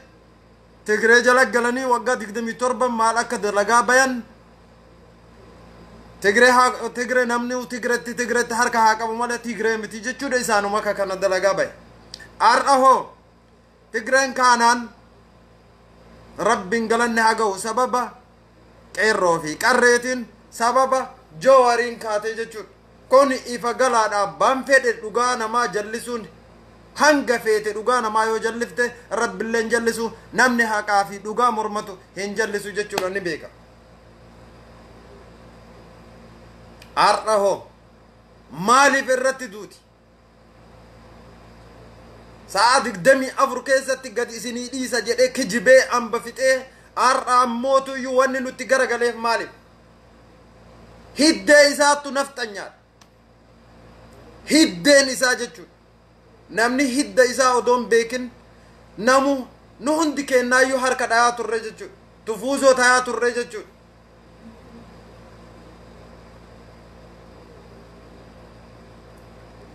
Tigree jala galanii waggaa 27 maal akka dalagaa bayan. Tigree haa Tigree, namni Tigreetti Tigreetti harka haa qabu malee Tigree miti jechuudha. Isaanuma akka kana dalagaa baye. Har'a hoo Tigreen kaanaan, Rabbiin galanni haa ga'u, sababa qeerroo fi qarreetiin, sababa Joowariin kaatee jechuudha. Kun ifa galaadha. Abbaan fedhe dhugaa namaa jallisuun, hanga feete dhugaa namaa yoo jallifte, Rabbillee hin jallisu. Namni haqaa fi dhugaa mormatu hin jallisu jechuudha, ni beeka. Har'a hoo maaliif irratti duuti? Sa'a 24 keessatti gadi isinii dhiisa jedhee kijibee amba fixee, har'a ammootuyyuu wanni nutti garagaleef maaliif? Hiddee isaattu nafxanyaadha. Hiddeen isaa jechuudha. Namni hidda isaa odoo hin beekin, namu nu hundi kennaayyuu harka dhayaa turre jechuudha. Tufuusoo tayaa turre jechuudha.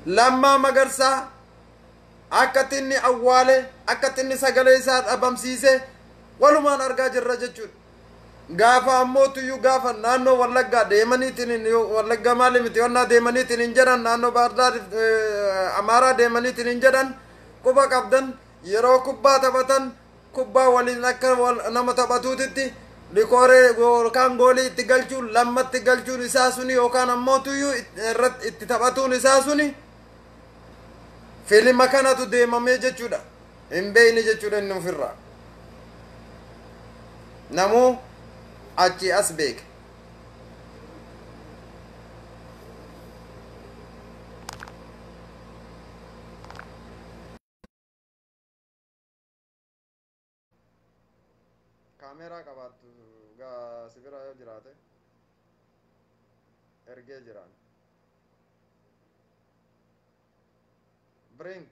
Lammaa Magarsaa akkatti inni awwaale, akkatti inni sagalee isaa dhabamsiise walumaan argaa jirra jechuudha. Gaafa ammoo tuyyuu gaafa naannoo Wallaggaa deemaniitiin, Wallaggaa maali miti, onnaa deemaniitiin hin jedhan, naannoo Baardaar Amaaraa deemaniitiin hin jedhan, quba qabdan, yeroo kubbaa taphatan kubbaa waliin akka nama taphatuutitti likooree yookaan goolii itti galchuun, lammatti galchuun isaa suni yookaan ammoo tuyyuu irratti itti taphatuun isaa suni filima kanatu deemamee jechuudha. Hin beeyne jechuudha inni ofirraa. Namuu achi as beeke. Kaameeraa qabaattu gaa si bira yoo jiraate ergee jiraan. Bring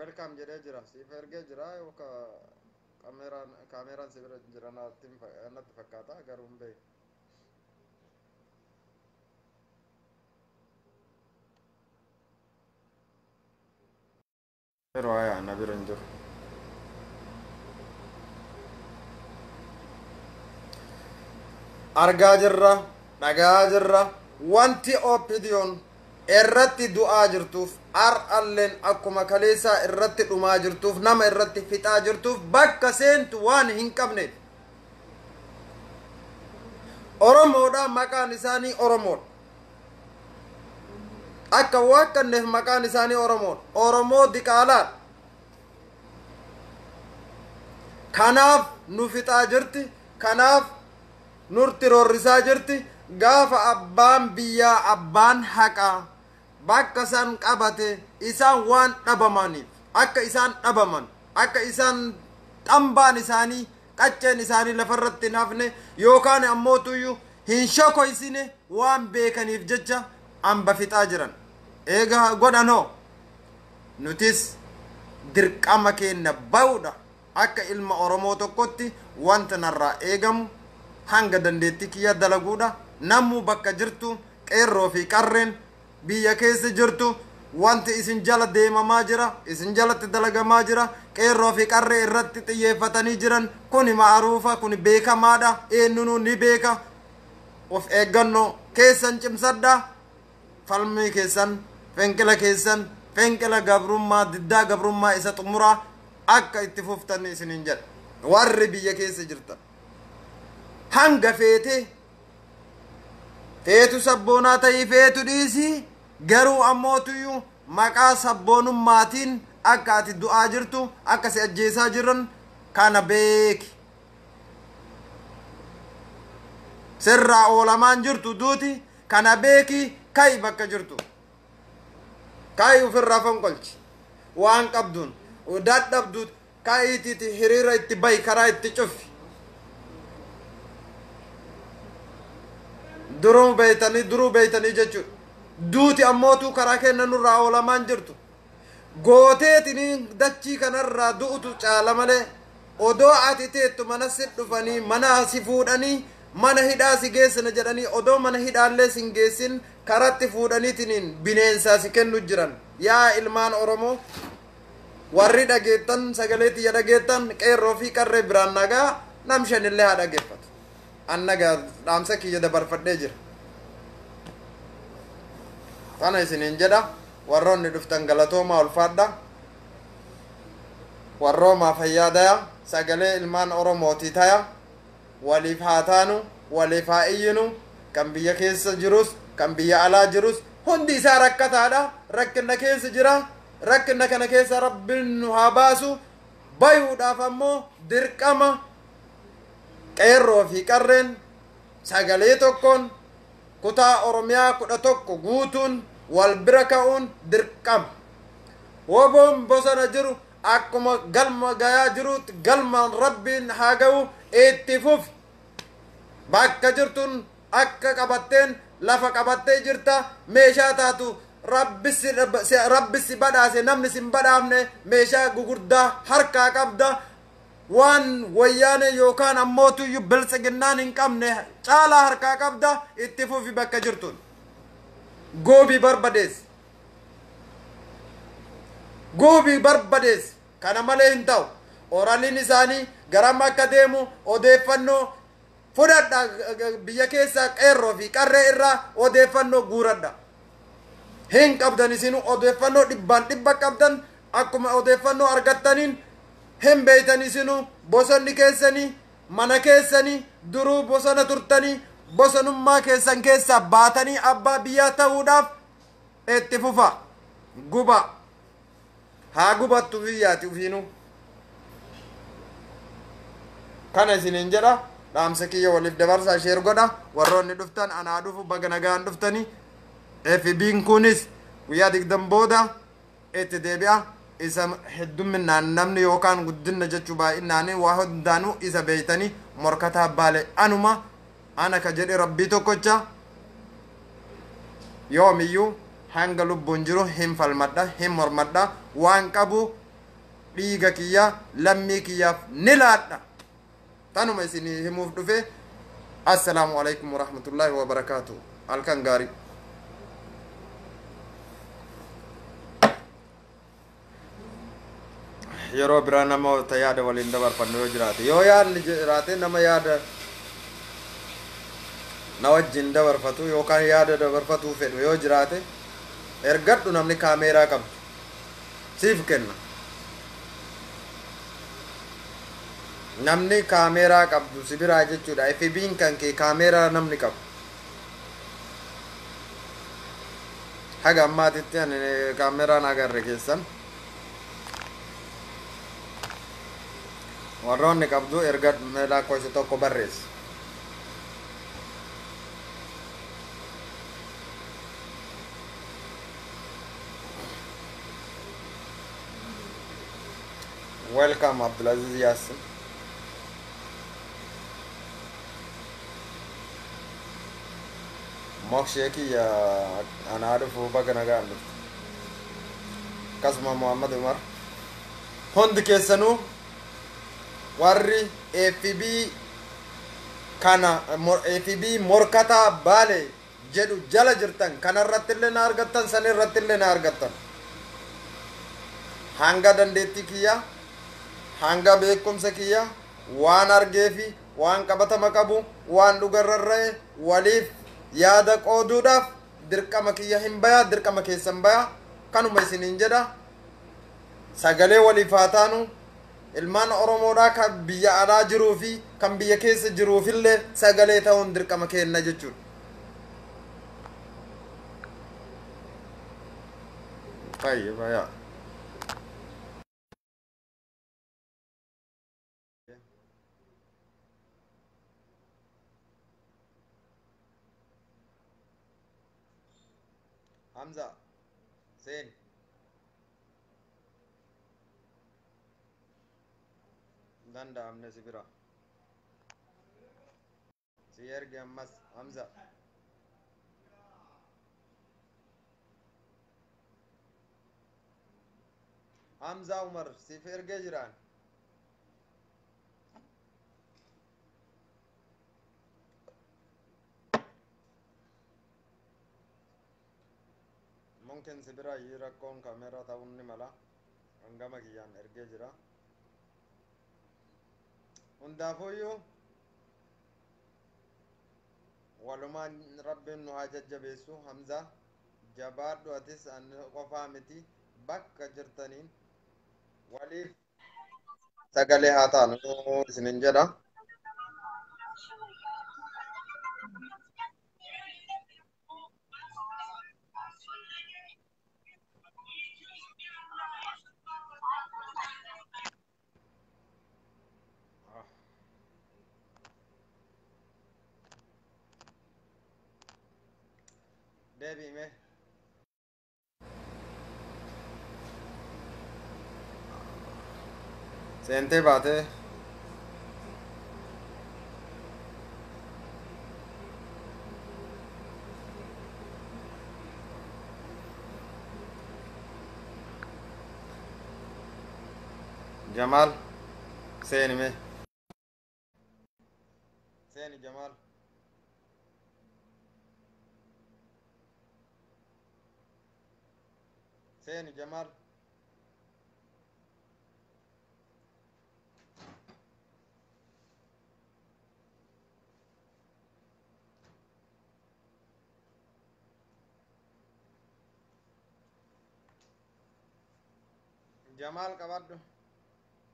welcome jedhee jira, siif ergee jira. Yookaan kaameeraan si bira jira natti fakkaata, garuu hin beeku. Yeroo hayaa na bira hin jiru. Argaa jirra, dhagaa jirra. Wanti Oppidiyoon irratti du'aa jirtuuf, har'alleen akkuma kaleessaa irratti dhumaa jirtuuf, nama irratti fixaa jirtuuf, bakka seentu waan hin qabneef. Oromoodha, maqaan isaanii Oromoodha. Akka waaqanneef maqaan isaanii Oromoodha. Oromoo diqaalaadha. Kanaaf nu fixaa jirti. Kanaaf nurti roorrisaa jirti. Gaafa abbaan biyyaa, abbaan haqaa Bakka san qabate isaan waan dhabamaniif, akka isaan dhabaman, akka isaan xambaan isaanii, qacceen isaanii lafarratti hin hafne yookaan ammootuyyuu hin shokoysine waan beekaniif jecha hamba fixaa jiran. Eega godhanoo nutis dirqama keenya ba'uudha. Akka ilma Oromoo tokkotti wanta narraa eegamu hanga dandeettii kiyya dalaguudha. Namuu bakka jirtu, qeerroo fi qarreen biyya keessa jirtu, wanti isin jala deemamaa jira, isin jalatti dalagamaa jira, qeerroo fi qarree irratti xiyyeeffatanii jiran kuni ma'aruufa, kuni beekamaadha, eenyunuu ni beeka. Of eeggannoo keessan cimsadha. Falmii keessan, fenqila keessan, fenqila gabrummaa, diddaa gabrummaa isa xumuraa akka itti fuftan isiniin jedha. Warri biyya keessa jirtan hanga feete feetu sabboonaa ta'ii feetu dhiisii, garuu ammootuyyuu maqaa sabboonummaatiin akka ati du'aa jirtu, akka si ajjeesaa jiran kana beeki. Sirraa oolamaan jirtu duuti, kana beeki. Kai bakka jirtu kai ofirraa fonqolchi, waan qabduun dadhabdu ka'iitiiti hiriira itti bayi, karaa itti cufi. Duruu beeytanii, duruu beeytanii jechuudha. Duuti ammootuu karaa kenna nurraa oolamaan jirtu. Gooteetini dachii kanarraa du'utu caala malee, odoo ati teettu mana si dhufanii mana si fuudhanii mana hidhaa si geessina jedhanii, odoo mana hidhaallee sin geessin karatti fuudhaniitiniin bineensaa si kennu jiran. Yaa ilmaan Oromoo, warri dhageettan, sagalee tiyya dhageettan, qeerroo fi qarree biraan nagaa nam shanillee haa dhageeffatu. An nagaa dhaamsa kiyya dabarfadhee jira. Tana isiniin jedha. Warroonni dhuftan galatoomaa, ulfaadha. Warroomaa fayyaadaya. Sagalee ilmaan Oromootii taya. Waliif haa taanu, waliif haa iyyinu. Kan biyya keessa jirus, kan biyya alaa jirus, hundi isaa rakkataadha, rakkina keessa jira. Rakkina kana keessa Rabbiin nu haa baasu. Bayuudhaaf ammoo dirqama qeerroo fi qarreen sagalee tokkoon kutaa Oromiyaa 11 guutuun wal bira ka'uun dirqama. Woboon bosona jiru akkuma galma gayaa jirutti galmaan Rabbiin haa ga'u, itti fufi. Bakka jirtuun akka qabatteen lafa qabattee jirta, meeshaa taatu Rabbi si badhaase, namni sin badhaafne meeshaa gugurdaa harkaa qabda. Waan wayyaane yookaan ammootuyyuu biltsiginnaan hin qabne caalaa harkaa qabda, itti fufi bakka jirtuun. Goobii barbadeessi. Goobii barbadeessi. Kana malee hin ta'u. Oraliin isaanii garam akka deemu odeeffannoo fudhadha, biyya keessaa qeerroo fi qarree irraa odeeffannoo guuradha. Hin qabdan isinuu odeeffannoo, dhibbaan dhibba qabdan. Akkuma odeeffannoo argattaniin hin beeytan isinuu. Bosonni keessanii mana keessanii, duruu bosona turtanii, bosonummaa keessan keessaa baatanii abbaa biyyaa ta'uudhaaf itti fufa. Guba, haa gubattu biyyaati ufiinuu. Kana isiniin jedha. Dhaamsa kiyya waliif dabarsaa, share godha. Warroonni dhuftan anaa dhufu, baga nagaan dhuftanii. FB'n kunis guyyaa 20 booda itti deebi'a. Isa heddumminaan namni yookaan guddinna jechuu baay'inaan waa hundaanuu isa beeytanii, morkataa baale anuma ana ka jedhe Rabbii tokkocha. Yoomiyyuu hanga lubbuun jiru hin falmadha, hin mormadha. Waan qabu dhiiga kiyya lammii kiyyaaf ni laadha. Tanuma isinii himuuf dhufe. Assalaamu alaikum warahmatullaahi wabarakaatu. Halkan gaarii. Yeroo biraa namoota yaada waliin dabarfannu yoo jiraate, yoo yaadni jiraate, nama yaada na wajjin dabarfatu yookaan yaada dabarfatuu fedhu yoo jiraate ergadhu. Namni kaameeraa qabdu siif kenna. Namni kaameeraa qabdu si biraa jechuudha. FB'n kan kee kaameeraa namni qabu. Haga ammaatitti ani kaameeraan agarre keessan. Warroonni qabdu erga lakkoofsa tokko barreessi. Welcome Abdulaziz Yaasin. Mokshee kiyya, anaa dhufuu, baga nagaan dhufte. Akkasuma Muhammad Umar, hundi keessanuu warri FB kana FB morkataa Baale jedhu jala jirtan, kanarratti illee na argattan, san irratti illee na argattan. Hanga dandeettii kiyya, hanga beekumsa kiyya, waan argee fi waan qabatama qabu, waan dhugarrarra'e waliif yaada qooduudhaaf dirqama kiyya hin bayaa, dirqama keessan bayaa. Kanuma isiniin jedha, sagalee waliif haa taanu. Ilmaan Oromoodhaa kan biyya alaa jiruu fi kan biyya keessa jiruufillee sagalee ta'uun dirqama kenna jechuudha. طيب يا Hamza, seen. Danda'amne si bira si erge ammas, Hamza. Hamza Umar, siif ergee jiraan. Mumkin si bira rakkoon kaameeraa ta'uun ni mala. Hangama kiyyaan ergee jira. Hundaafuyyuu walumaan Rabbiin nu haa jajjabeessu. Hamza, jabaadhu. Atis an qofaa miti, bakka jirtaniin waliif sagalee haa taanu isinin jedha. Deebi'ime seentee baatee. Jamaal, seenime, seeni Jamaal. Seeni Jamaal. Jamaal, qabadhu,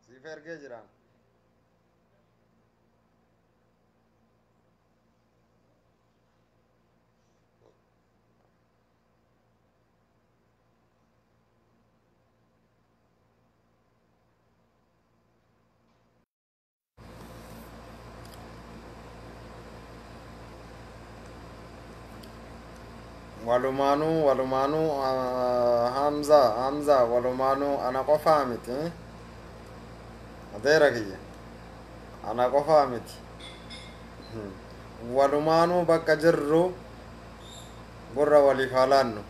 siif ergee jiraan. Walumaanuu, walumaanuu, Hamza, Hamza, walumaanuu ana qofaa miti. Adeera kiyya, ana qofaa miti, walumaanuu bakka jirru gurra waliif haa laannu.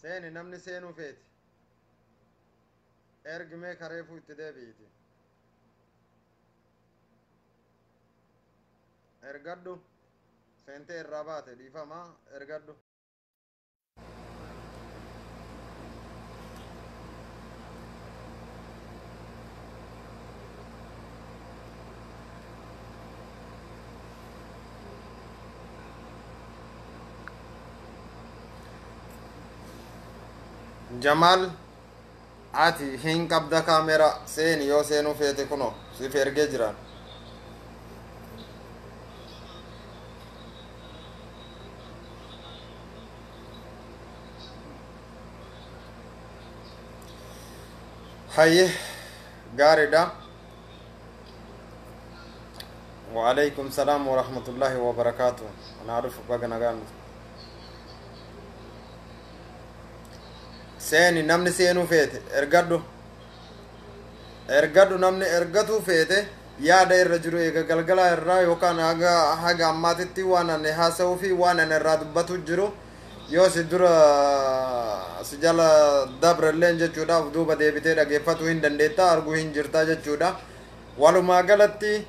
Seeni, namni seenuu feeti ergimee kareefuu itti deebi'iti ergadhu. Seentee irraa baate, dhiifama, ergadhu. Jamaal, ati hin qabda kaamera, seeni yoo seenuu feete. Kuno siif ergee jiraan. Hayye, gaariidha. Waalaikum salaam warahmatullaahi wabarakaatu. Anaa dhufu, baga nagaan dhufte. Seeni, namni seenuu feete ergadhu, ergadhu. Namni ergatuu feete yaada irra jiru eega galgala irraa yookaan haga ammaatitti waan ani haasa'uu fi waan ani irraa dubbatu jiru yoo si dura si jala dabrelleen jechuudha, of duuba deebitee dhageeffatuu hin dandeetta, arguu hin jirta jechuudha. Walumaa galatti,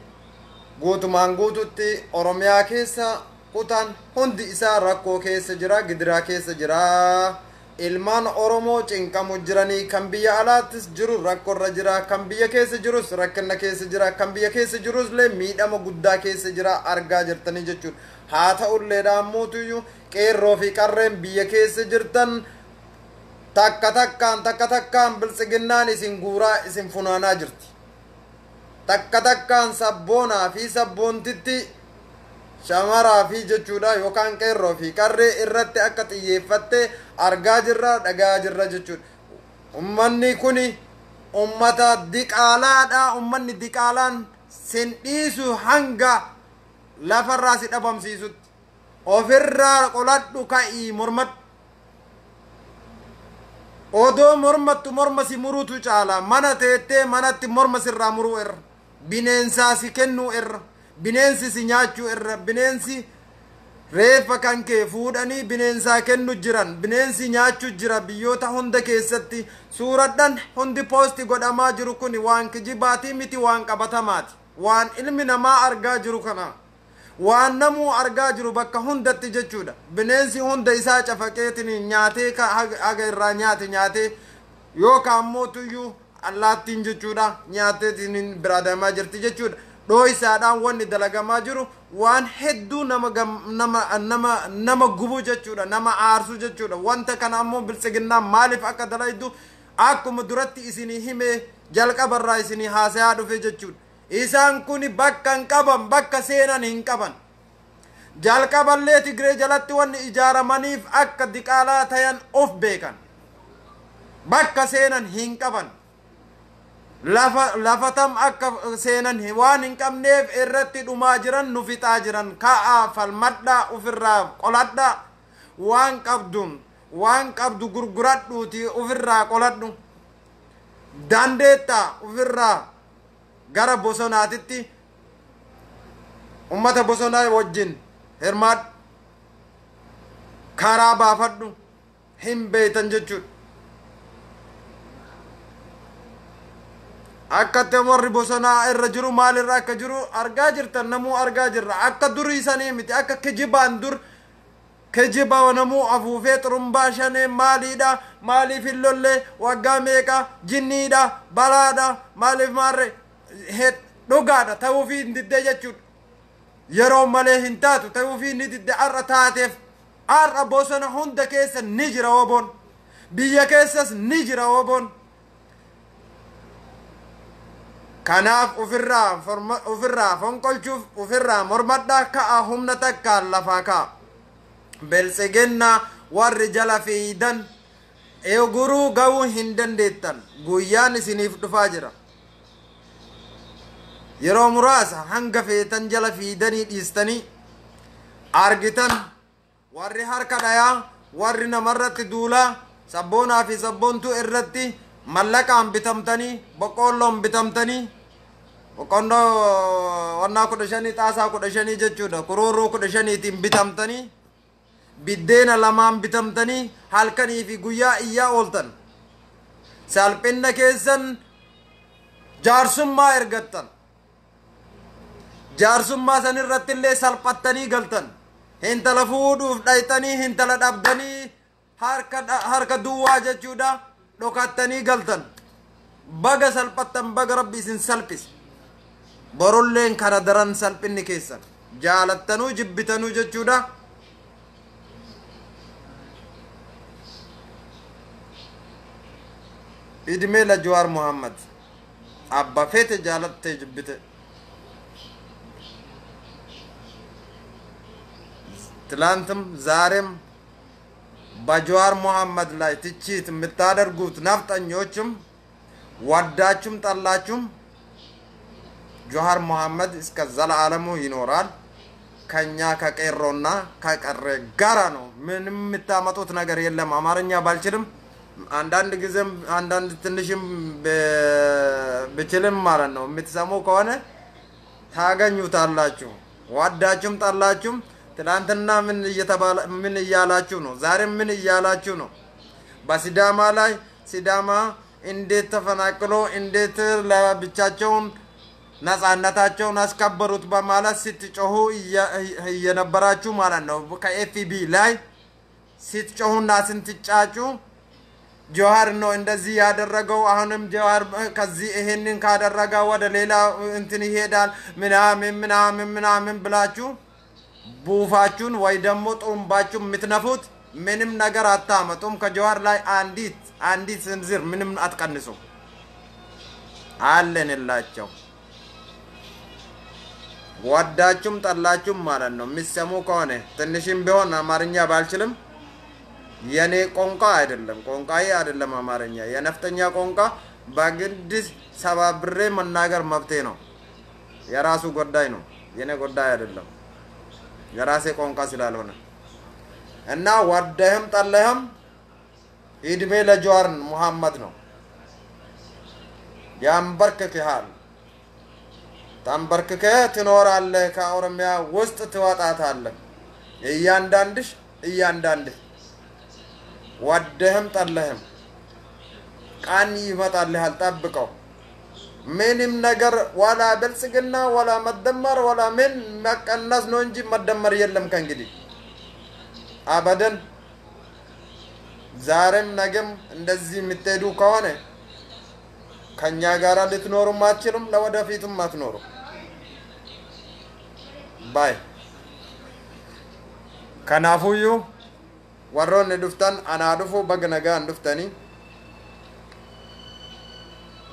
guutumaan guututti Oromiyaa keessa kutaan hundi isaa rakkoo keessa jira, gidiraa keessa jira. Ilmaan Oromoo cinqamu jiranii. Kan biyya alaattis jiru rakkoorra jira, kan biyya keessa jirus rakkina keessa jira, kan biyya keessa jirus illee miidhama guddaa keessa jira, argaa jirtanii jechuudha. Haa ta'ulleedha, ammuutuyyuu qeerroo fi qarreen biyya keessa jirtan takka takkaan, takka takkaan Biltsiginnaan isin guuraa, isin funaanaa jirti. Takka takkaan sabboonaa fi sabboontitti, shamaraa fi jechuudha, yookaan qeerroo fi qarree irratti akka xiyyeeffatte argaa jirra, dhagaa jirra jechuudha. Ummanni kuni ummata diqaalaadha. Ummanni diqaalaan sin dhiisu hanga lafarraa si dhabamsiisutti. Ofirraa qoladhu, ka'ii mormadhu. Odoo mormattu morma si muruutu caala. Mana teettee manatti morma sirraa muruu irra, bineensaa si kennuu irra, bineensi si nyaachuu irra, bineensi reeffa kan kee fuudhanii bineensaa kennu jiran, bineensi nyaachuu jira biyyoota hunda keessatti. Suuradhan hundi post godhamaa jiru kun waan kijibaatii miti, waan qabatamaati, waan ilmi namaa argaa jiru kana, waan namuu argaa jiru bakka hundatti jechuudha. Bineensi hunda isaa cafaqeetiin nyaatee, haga irraa nyaate nyaatee, yookaan mootuyyuu allaattiin jechuudha nyaateetiin biraa deemaa jirti jechuudha. Dhooysaadhaan wanni dalagamaa jiru waan hedduu nama nama gubu jechuudha, nama aarsu jechuudha. Wanta kana ammoo Biltsiginnaan maaliif akka dalaydu akkuma duratti isinii himee, jalqabarraa isinii haasayaa dhufe jechuudha. Isaan kun bakka hin qaban, bakka seenan hin qaban. Jalqaballee Tigree jalatti wanni ijaaramaniif akka diqaalaa tayan of beekan. Bakka seenan hin qaban. Lafa lafatam akka seenan waan hin qabneef irratti dhumaa jiran, nu fixaa jiran. Ka'aa falmadhaa, ofirraa qoladhaa. Waan qabduun, waan qabdu gurguradhuuti ofirraa qoladhu. Dandeettaa ofirraa gara bosonaatitti ummata bosonaa wajjin hirmaadhu, karaa baafadhu. Hin beeytan jechuudha. Akkatti warri bosonaa irra jiru maalirra akka jiru argaa jirtan, namuu argaa jirra. Akka durii sanii miti, akka kijibaan dur kijiba namuu afuufee xurumbaa shanee maaliidha, maaliif hin lolle, waggaa meeqa, jinniidha, balaadha, maaliif maarre dhugaadha ta'uufii hin diddee jechuudha. Yeroo malee hin taatu ta'uufii ni didde. Har'a taateef. Har'a bosona hunda keessa ni jira woboon, biyya keessas ni jira woboon. Kanaaf ofirraa fonqolchuuf ofirraa mormadhaa, ka'a, humna takkaan lafaa ka'a. Biltsiginnaa warri jala fiidan eeguruu ga'uu hin dandeettan. Guyyaan isiniif dhufaa jira. Yeroo muraasa hanga feetan jala fiidanii dhiistanii argitan. Warri harka dhayaa, warri namarratti duulaa, sabboonaa fi sabboontuu irratti mallaqaan bitamtanii, boqqoolloon bitamtanii, boqqolloo wannaa 15, xaasaa 15 jechuudha, kuruuruu 15tiin bitamtanii, biddeena lamaan bitamtanii halkanii fi guyyaa iyyaa ooltan, salphinna keessan jaarsummaa ergattan, jaarsummaa san irratti illee salphattanii galtan. Hintala fuudhuuf dhayxanii hintala dhabdanii harka duwwaa jechuudha dhokattanii galtan. Baga salphattan, baga Rabbi isin salphise. Borulleen kana daran salphinni keessan, jaalattanuu jibbitanuu jechuudha. Idmee la Jawaar Muhammad abba feete jaalattee jibbite, ትላንትም ዛሬም በጀዋር መሐመድ ላይ ትችት የምታደርጉት ነፍጠኞችም ወዳችሁም ጠላችሁም ጆሃር መሐመድ እስከ ዘለዓለሙ ይኖራል። ከኛ ከቄሮና ከቀሬ ጋራ ነው። ምንም የምታመጡት ነገር የለም። አማርኛ ባልችልም አንዳንድ ጊዜም አንዳንድ ትንሽም ብችልም ማለት ነው፣ የምትሰሙ ከሆነ ታገኙታላችሁ። ወዳችሁም ጠላችሁም ትላንትና ምን እየተባለ ምን እያላችሁ ነው? ዛሬም ምን እያላችሁ ነው? በሲዳማ ላይ ሲዳማ እንዴት ተፈናቅሎ እንዴት ለብቻቸውን ነጻነታቸውን አስከበሩት በማለት ስትጮሁ እየነበራችሁ ማለት ነው። ከኤፍቢ ላይ ስትጮሁና ስትጫጩ ጆሃር ነው እንደዚህ ያደረገው። አሁንም ጆሃር ከዚህ ይሄንን ካደረገ ወደ ሌላ እንትን ይሄዳል ምናምን ምናምን ምናምን ብላችሁ ቡፋችሁን ወይ ደግሞ ጥሩምባችሁን የምትነፉት ምንም ነገር አታመጡም። ከጆሃር ላይ አንዲት አንዲት ስንዝር ምንም አትቀንሱ። አለንላቸው ወዳችሁም ጠላችሁም ማለት ነው። የሚሰሙ ከሆነ ትንሽም ቢሆን አማርኛ ባልችልም የኔ ቋንቋ አይደለም፣ ቋንቋዬ አይደለም አማርኛ። የነፍጠኛ ቋንቋ በግድ ሰባብሬ መናገር መብቴ ነው። የራሱ ጉዳይ ነው፣ የኔ ጉዳይ አይደለም። የራሴ ቋንቋ ስላልሆነ እና ወደህም ጠለህም እድሜ ለጀዋር ሙሐመድ ነው። ያንበርክክሃል። ተንበርክከህ ትኖራለህ። ከኦሮሚያ ውስጥ ትወጣታለህ። እያንዳንድሽ እያንዳንድህ ወደህም ጠለህም ቀን ይመጣልሃል። ጠብቀው። ምንም ነገር ወላ ብልጽግና ወላ መደመር ወላ ምን መቀነስ ነው እንጂ መደመር የለም ከእንግዲህ አበደን። ዛሬም ነገም እንደዚህ የምትሄዱ ከሆነ ከኛ ጋር ልትኖሩም አትችሉም፣ ለወደፊቱም አትኖሩ። Baay kanaafuyyuu warroonni dhuftan anaa dhufu, baga nagaan dhuftanii,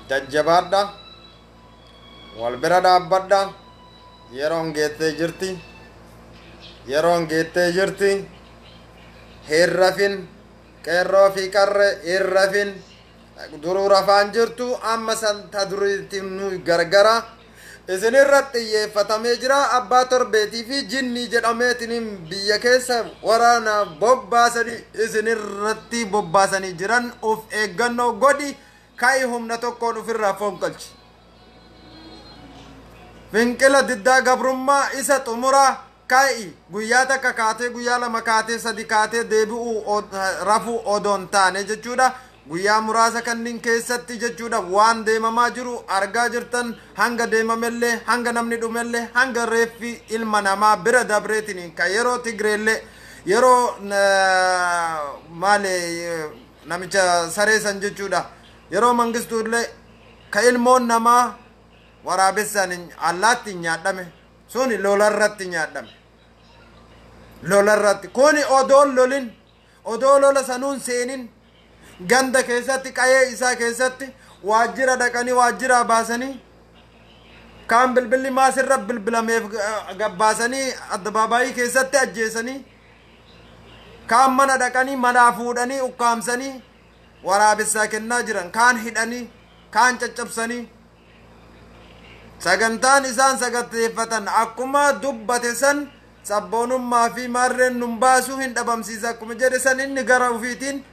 jajjabaadha, wal bira dhaabbadha. Yeroon geettee jirti, yeroon geettee jirti. Hin rafin, qeerroo fi qarre, hin rafin. Duruu rafaan jirtu, amma san ta duriitti nu gargara isinirratti xiyyeeffatamee jira. Abbaa torbeetii fi jinnii jedhameetiin biyya keessa waraana bobbaasanii isinirratti bobbaasanii jiran. Of eeggannoo godhi, ka'i, humna tokkoon ofirraa fonqolchi. Finqila diddaa gabrummaa isa xumuraa ka'i. Guyyaa takka kaatee, guyyaa lama kaatee, sadi kaatee deebi'uu rafuu odoon taane jechuudha. Guyyaa muraasa kanneen keessatti jechuudha, waan deemamaa jiru argaa jirtan. Hanga deemamellee, hanga namni dhumellee, hanga reeffi ilma namaa bira dabreetiin ka yeroo Tigreellee, yeroo maali namicha saree san jechuudha, yeroo Mangistuullee ka ilmoon namaa waraabessaan allaatti nyaadhame suni lolarratti nyaadhame lolarratti. Kuni odoon lolin, odoo lola sanuun seenin, ganda keessatti, qayee isaa keessatti waajjira dhaqanii waajjira baasanii, kaan bilbilli maasirra bilbilameef gabbaasanii addabaabaayii keessatti ajjeesanii, kaan mana dhaqanii manaa fuudhanii ukkaamsanii waraabessaa kennaa jiran, kaan hidhanii, kaan caccabsanii. Sagantaan isaan saganteeffatan akkuma dubbate san, sabboonummaa fi maarreen nun baasuu hin dhabamsiisa akkuma jedhe san, inni gara ufiitiin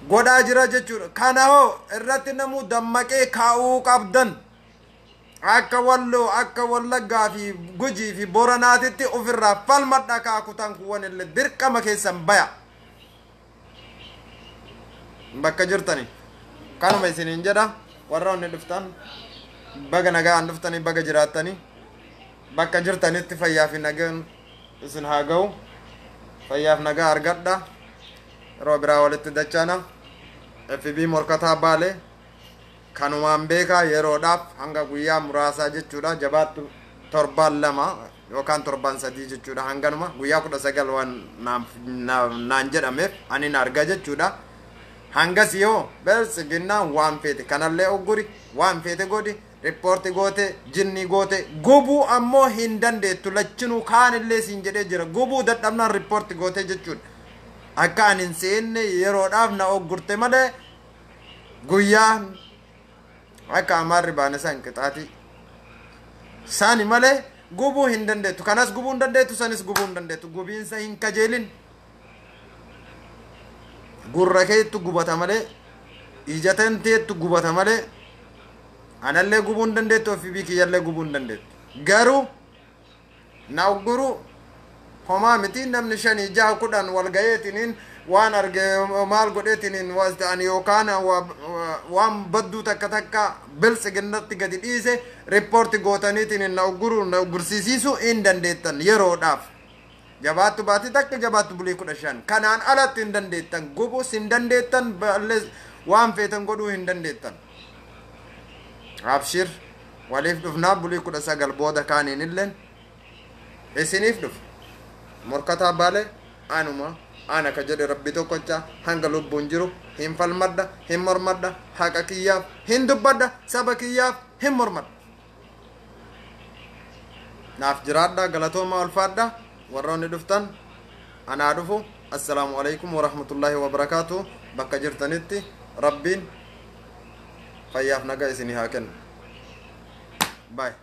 godhaa jira jechuudha. Kana hoo irratti namuu dammaqee kaa'uu qabdan. Akka Walloo, akka Wallaggaa fi Gujii fi Boranaatitti ofirraa falmadha. Kaakutan kuwwan illee dirqama keessan baya. Bakka jirtani. Kanuma isiniin jedha. Warra onni dhuftan baga nagaan dhuftanii, baga jiraattanii. Bakka jirtanitti fayyaa fi nagaan isin haa ga'u. Fayyaaf nagaa argadha. Yeroo biraa walitti dachaana. FB morkataa Baalee kanumaan beekaa yeroodhaaf hanga guyyaa muraasaa jechuudha. Jabaattu torbaan 2 yookaan torbaan 3 jechuudha. Hanganuma guyyaa 19 waan naan jedhameef ani arga jechuudha. Hangas yoo Biltsiginnaan waan feete kanallee ogguri, waan feete godhi, riippoorti goote, jinni goote, gubuu ammoo hin dandeettu. Lachinuu kaanillee siin jedhee jira. Gubuu dadhabnaan riippoorti goote jechuudha. Akka ani hin seenne yeroodhaaf na oggurte malee guyyaa akka amaarri baane san qixaatii. Sani malee gubuu hin dandeettu. Kanas gubuu hin dandeettu, sanis gubuu hin dandeettu. Gubiinsa hin kajeelin. Gurra keettu gubata malee, ija tanteettu gubata malee, anallee gubuu hin dandeettu, ofii kiyyallee gubuu hin dandeettu. Garuu na ugguruu homaa miti. Namni 5, 6, 10 wal gaheetiniin waan arge maal godheetiniin was ta'an yookaan waan badduu takka takka biltsiginnatti gadi dhiise report gootaniitiin na ugguruu, na uggursiisiisuu hin dandeettan yeroodhaaf. Jabaattu baatii takka, jabaattu bulii 15. Kanaan alatti hin dandeettan. Gubuus hin dandeettan, waan feetan godhuu hin dandeettan. Abshir, waliif dhufnaa. Bulii 19 booda kaaniin illeen isiniif dhufa. Morkataa Baalee anuma, ana ka jedhe Rabbi tokkocha. Hanga lubbuun jiru hin falmadha, hin mormadha, haqa kiyyaaf hin dubbadha, saba kiyyaaf hin mormadha. Naaf jiraadha, galatooma, ulfaadha. Warroonni dhuftan anaa dhufu. Assalaamu alaikum warahmatullaahi wabarakaatu. Bakka jirtanitti Rabbiin fayyaaf nagaa isinii haa kennu. Bye.